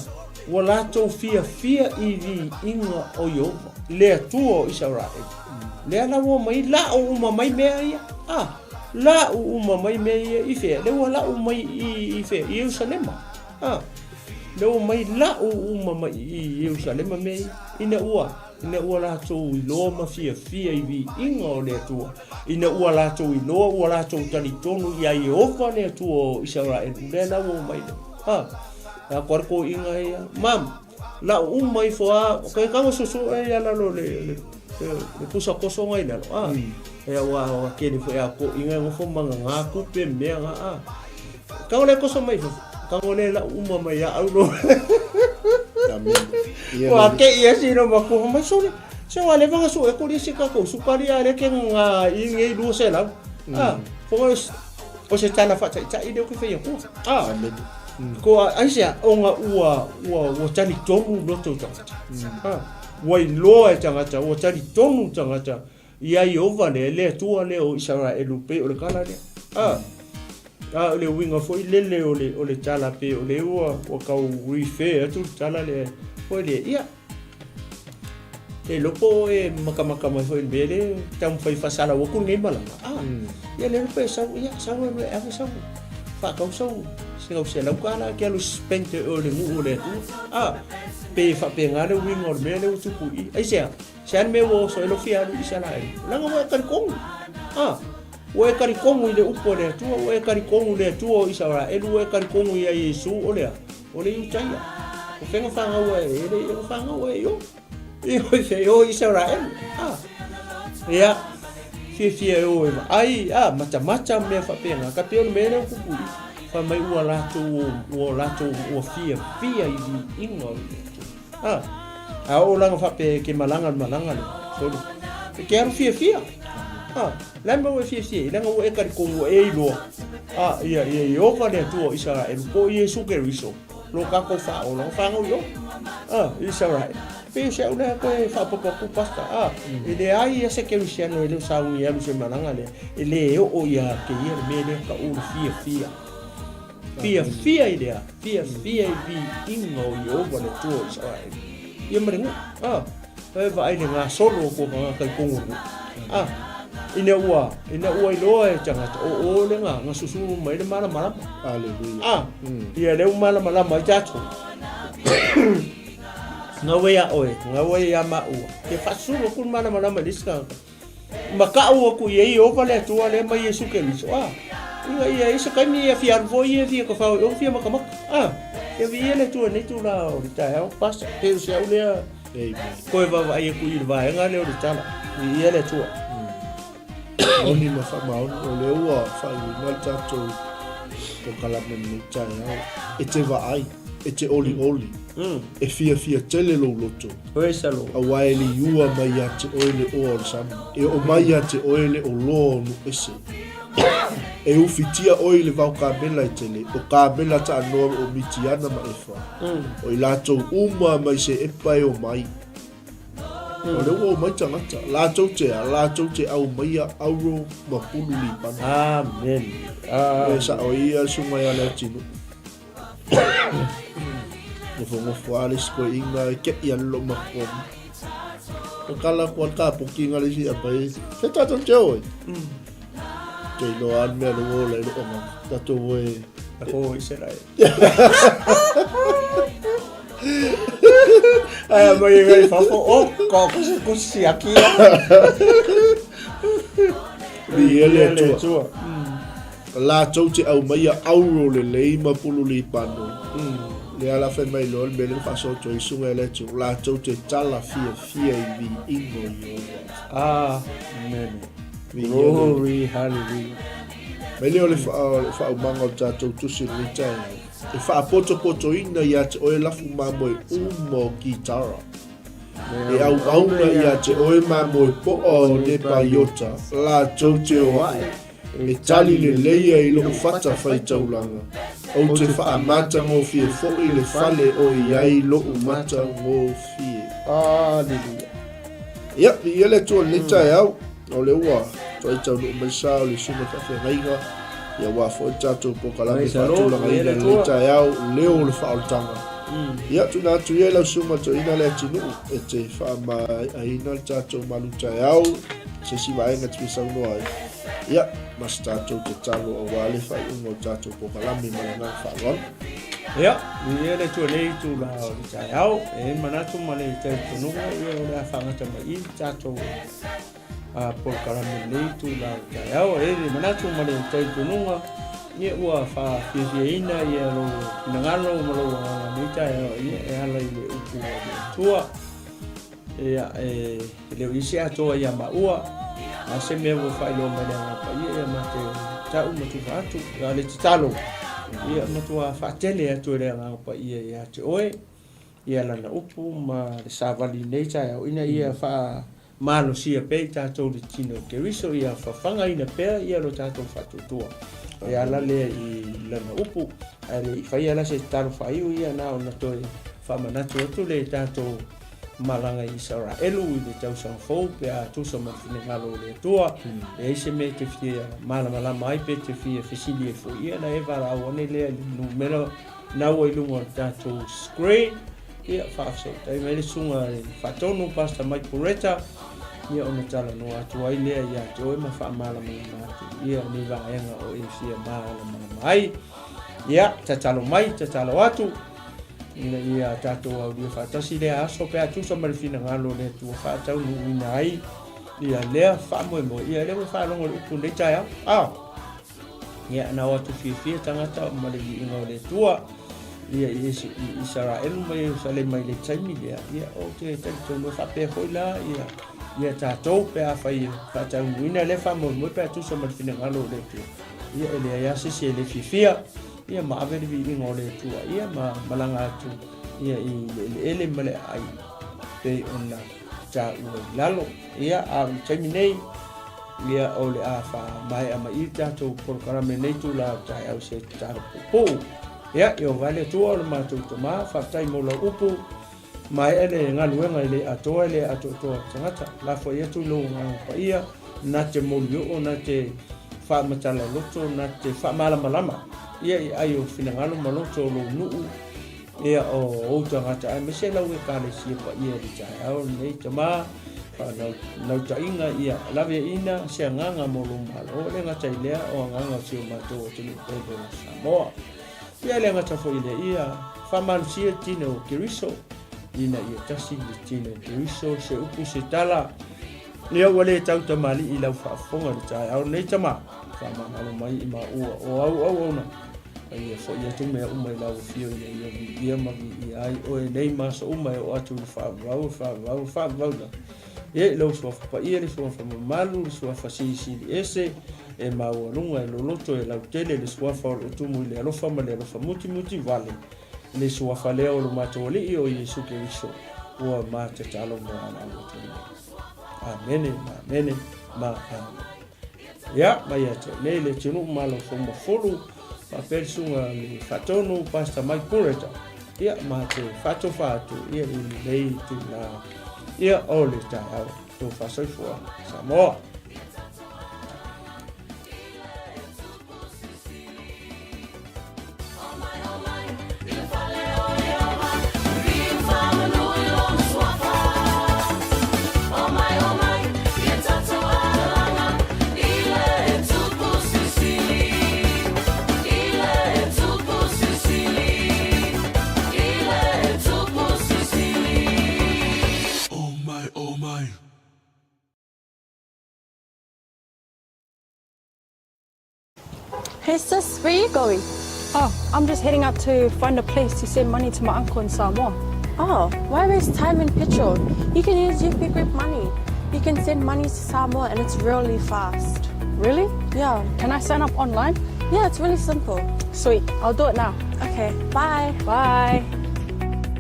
[SPEAKER 2] ua latou fiafia i viiga o Ieova, le Atua o Isaraelu. Lea la ua omai, lau uma mai mea ia, a, lau uma mai mea ia i fea? Lea ua lau mai i fea? I Ierusalema. A, lea ua omai lau uma mai i Ierusalema mea ia, ina ua, ina ua latou iloa ma fiafia i viiga o le Atua. Ina ua latou iloa, ua latou talitonu iā Ieova le Atua o Isaraelu, lea la ua omai nei. Ha, a koa le toeaina ia, Mum, lau uma ifo a, ke kau susu e ia lalo le, le, le pusa koso ngai lalo, a. E aua o kele foi a toeaina e nofo ma ngā kupe mea ngā, a. Kau le koso mai fafo, kau le lau uma mai ia au lo. Ua ke ia si no makuha mai sore. Se ua leva nga su e kuri si kakou sukari a le ke nga i ngei 200. Ah, fonga o se tala faataitai lea ou te fai atua. Ah, ko aisea ona ua ua ua talitonu loto o tagata. Ah, ua iloa e tagata, ua talitonu tagata ia Ieova lea, le Atua lea o Isaraelu, pei o le tala lea. Ah, a o le uiga foi lele o le o le tala pei o lea ua ua tau refer atu le tala lea foi lea, ia E iloa po o e makamaka mai foi i le mea lea e taumafai e faasalau atu lenei malaga. Ah, ia lea pe sau, ia sau alu e ave sau, faatau sau sina $100 ke alu spend e oe i le nuu o le Atua. Ah, pe faapena le uiga o le mea lea ua tupu i i. Aisea? Se a le mea ua oso ai lou fia alu i Isaraelu? Leaga ua e talitonu. Ah, ua e talitonu i le upu a le Atua, ua e talitonu i le Atua o Isaraelu, ua e talitonu ia Iesu o le a? O le Iutaia. O fega fanau e e le i fanau e io. I o se o Israel. Ah. Ia. Fiafia e o e vaai, ah, matamata mea faapena. Ka pei o le mea lea ua tupu i i. Fai mai ua latou, ua latou, ua fiafia i viiga o le Atua. Ah. A oo la na faapea ke malaga le malaga lea. Sole. E ke alu fiafia. Ah. Le a le mea ua e fiafia ai? Leaga ua e talitonu ua e iloa. A, ia, ia Ieova le Atua o Isaraelu, po o Iesu Keriso, lo tatou Faaola, na fanau i o. A, Isaraelu. Pei o se au lea toe faaopoopo atu, Pastor. A, e leai ia se Kerisiano e le o sauni e alu i se malaga lea, e le oo ia te ia le mea lea taʻu o le fiafia. Fiafia i le a? Fiafia i viiga o Ieova le Atua o Isaraelu. Ia ma le nuu. A, e vaai le gasolo o tua tagata i totonu o le nuu. A, Ina ua, ina ua iloa e tagata, o o le ga, ga susulu mai le malamalama.
[SPEAKER 3] Aleluia.
[SPEAKER 2] Ah, ia lea ua malamalama ai tatou. Gau ai ia oe, gau ai ia maua. Ia faasusulu atu le malamalama i le isi tagata. Makaʻu aku i ai Ieova le Atua lea ma Iesu Keriso, a ina ia i se taimi ia fia alu foi ia fia kafao i o fia makamaka, a ia viia le Atua i nei tula o le taeao, Pastor, pei o se au lea koe vaavaai aku i le vaega lea o le tala, viia le Atua.
[SPEAKER 3] Moni ma faamaoni, o lea ua faaiuina le tatou polokalame i lenei taeao, e te vaai, e te olioli, e fiafia tele lou loto, aua e liua mai ia te oe le oa o le sami, e oo mai ia te oe le oloa o nuu ese. E ufitia oe i le vao kamela e tele, o kamela taanoa o Mitiana ma Efa, o i latou uma mai se epa e omai. O lea ua omai tagata, latou te a, latou te aumaia auro ma pulu lipana.
[SPEAKER 2] Amen.
[SPEAKER 3] E sao ia le susuga ia Leatinuu. Nofonofo lava le isi toeaina e keʻi ane lou matua. E kala atu lava le kapoki na le isi aumai, se tatou te o ai. Te iloa lava le mea lea ua ola ai lou agaga. Tatou o e...
[SPEAKER 2] Ako i se rae. Ae mai e ngai fafo, o, ko ko se ko si aki.
[SPEAKER 3] Viia le Atua. Latou te aumaia auro lelei ma pulu lipano. Lea la fai mai loa le mea lea na faasoa ai susuga e le Atua, latou te tala fiafia i viiga o Ieova.
[SPEAKER 2] Amen. Glory, hallelujah.
[SPEAKER 3] Mai lea o le faaumaga o le tatou tusi i lenei taeao, e faapotopotoina ia te oe lafu mamoe uma o Kitara. E auauna ia te oe mamoe poa o Nepaiota, latou te o ae, e tali lelei ai lou fata faitaulaga. Ou te faamatagofie foi le fale o i ai lou matagofie.
[SPEAKER 2] Aleluia.
[SPEAKER 3] Ia, viia le Atua i lenei taeao, o lea ua toe taunuu mai sa o le susuga faafeagaiga, ia aua foi le tatou polokalame faatulagaina i lenei taeao, leo o le faaolataga. Ia, tuuina atu ia i lau susuga toeaina Leatinuu e te faamaeaina le tatou malu taeao, se isi vaega e te fia saunoa ai, ia, ma se tatou tatalo aua le faaiuga o le tatou polokalame ma le agaga faaaloalo.
[SPEAKER 2] Ia, viia le Atua i lenei itula o le taeao, e i ai le manatu ma le talitonuga, ia o le a faagata mai i i le tatou polokalame i lenei itula o le taeao. E i ai le manatu ma le talitonuga, ia ua faafiafiaina ia lou finagalo ma lou agaga i lenei taeao, ia e ala i le upu a le Atua. Ia, e le o i ai se atoa ia maua, a se mea ua faailoa mai le Agaga Paia, ia ma te tau ma tufa atu. A o le tatalo, ia matua faatele atu e le Agaga Paia ia te oe, ia lana upu ma le savali i lenei taeao, ina ia faamalosia pea i tatou le tino o Keriso, ia fafagaina pea ia lo tatou faatuatua e ala lea i lana upu. Ae le i faia la se tatalo faaiu, ia na ona toe faamanatu atu le tatou malaga i Isaraelu i le tausaga fou pe a tusa ma le finagalo o le Atua. E leai se mea e te fia malamalama ai pe te fia fesili ai foi, ia ona e valaau ane lea i le numera na ua i luga o le tatou screen. Ia, faafesootai mai le susuga i le faatonu Pastor Mike Poretta, ia ona talanoa atu ai lea ia te oe ma faamalamalama atu ia ni vaega o e fia malamalama ai. Ia, tatalo mai, tatalo atu. Ina ia tatou aulia faatasi lea aso pe a tusa ma le finagalo o le Atua faataunuuina ai ia lea faamoemoe. Ia lea ua faalogo i le upu nei taeao. Ah! Ia na o atu fiafia tagata ma le viiga o le Atua. Ia i Isaraelu ma Ierusalema i le taimi lea, ia ou te talitonu e faapea foi la ia ia tatou pe afai e faataunuuina lea faamoemoe pe a tusa ma le finagalo o le Atua. Ia e leai lava se isi e le fiafia. Ia ma ave le viiga o le Atua ia ma malaga atu ia i le eleele ma le aai pei ona taua i lalo. Ia, a o le taimi nei, ia o le a faamaea mai i le tatou polokalame i lenei itula o le taeao i se tatalo puupuu. Ia, Ieova e le Atua o le matou Tama, faafetai mo lau upu. Maea le galuega e le atoa e le atoatoa le tagata. Lafoai atu i lou Agaga Paia, na te molioo, na te faamatala loto, na te faamalamalama ia i ai o finagalo ma loto o lou nuu, ia o ou tagata, aemaise lau Ekalesia paia i le taeao lenei. Tama, Faanaunautaiga ia laveaiina se agaga mo lou Malo, e le gata i lea o agaga o si o matou atunuu pele o Samoa. Ia e le gata foi i lea, ia faamalosia le tino o Keriso, ina ia tasi le tino o Keriso, se upu se tala, ia ua le tau tamalii i lau faafofoga i le taeao lenei tama, faamagalo mai i maua o au auauna, a ia foi atu mea uma i lau afio ina ia viia ma viia ai oe nei ma aso uma e oo atu i le faavavau, e faavavau, e faavavau lava. Ia i lou suafa paia, le suafa mamalu, le suafa silisili ese, e maualuga, e loloto, e lautele, le suafa o lo o tumu i le alofa ma le alofa mutimuti vale, le suafa lea o lo matou Alii o Iesu Keriso, ua ma tatalo mo alaau atu ai nei. Amene, ma amene, ma amene. Ia, mai ia te nei le atunuu ma lau foumafulu, faapea le susuga le faatonu Pastor Mike Pureta, ia, ma te faatofa atu ia i lenei itula ia o le taeao. Tofa soifua Samoa.
[SPEAKER 4] Hey sis, where you going?
[SPEAKER 5] Oh, I'm just heading out to find a place to send money to my uncle in Samoa.
[SPEAKER 4] Oh, why waste time and petrol? You can use UP Group Money. You can send money to Samoa and it's really fast.
[SPEAKER 5] Really?
[SPEAKER 4] Yeah.
[SPEAKER 5] Can I sign up online?
[SPEAKER 4] Yeah, it's really simple.
[SPEAKER 5] Sweet, I'll do it now.
[SPEAKER 4] Okay, bye.
[SPEAKER 5] Bye.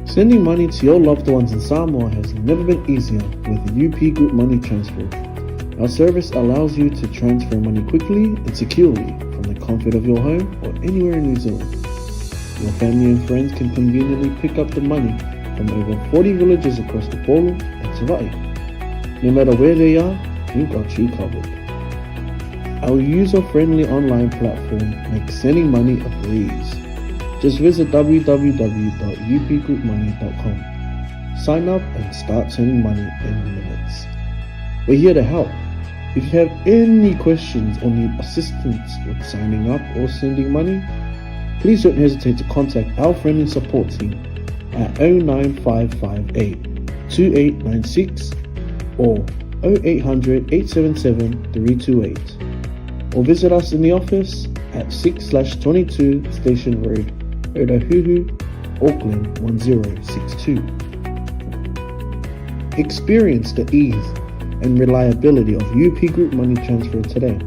[SPEAKER 6] Sending money to your loved ones in Samoa has never been easier with UP Group Money Transfer. Our service allows you to transfer money quickly and securely from the comfort of your home or anywhere in New Zealand. Your family and friends can conveniently pick up the money from over 40 villages across the Polo and Savai'i. No matter where they are, we've got you covered. Our user-friendly online platform makes sending money a breeze. Just visit www.upgroupmoney.com. Sign up and start sending money in minutes. We're here to help. If you have any questions or need assistance with signing up or sending money, please don't hesitate to contact our friendly support team at 09558 2896 or 0800 877 328 or visit us in the office at 6/22 Station Road, Otahuhu, Auckland 1062. Experience the ease and reliability of UP Group Money Transfer today.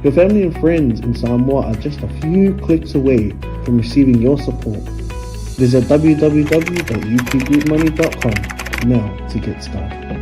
[SPEAKER 6] Your family and friends in Samoa are just a few clicks away from receiving your support. Visit www.upgroupmoney.com now to get started.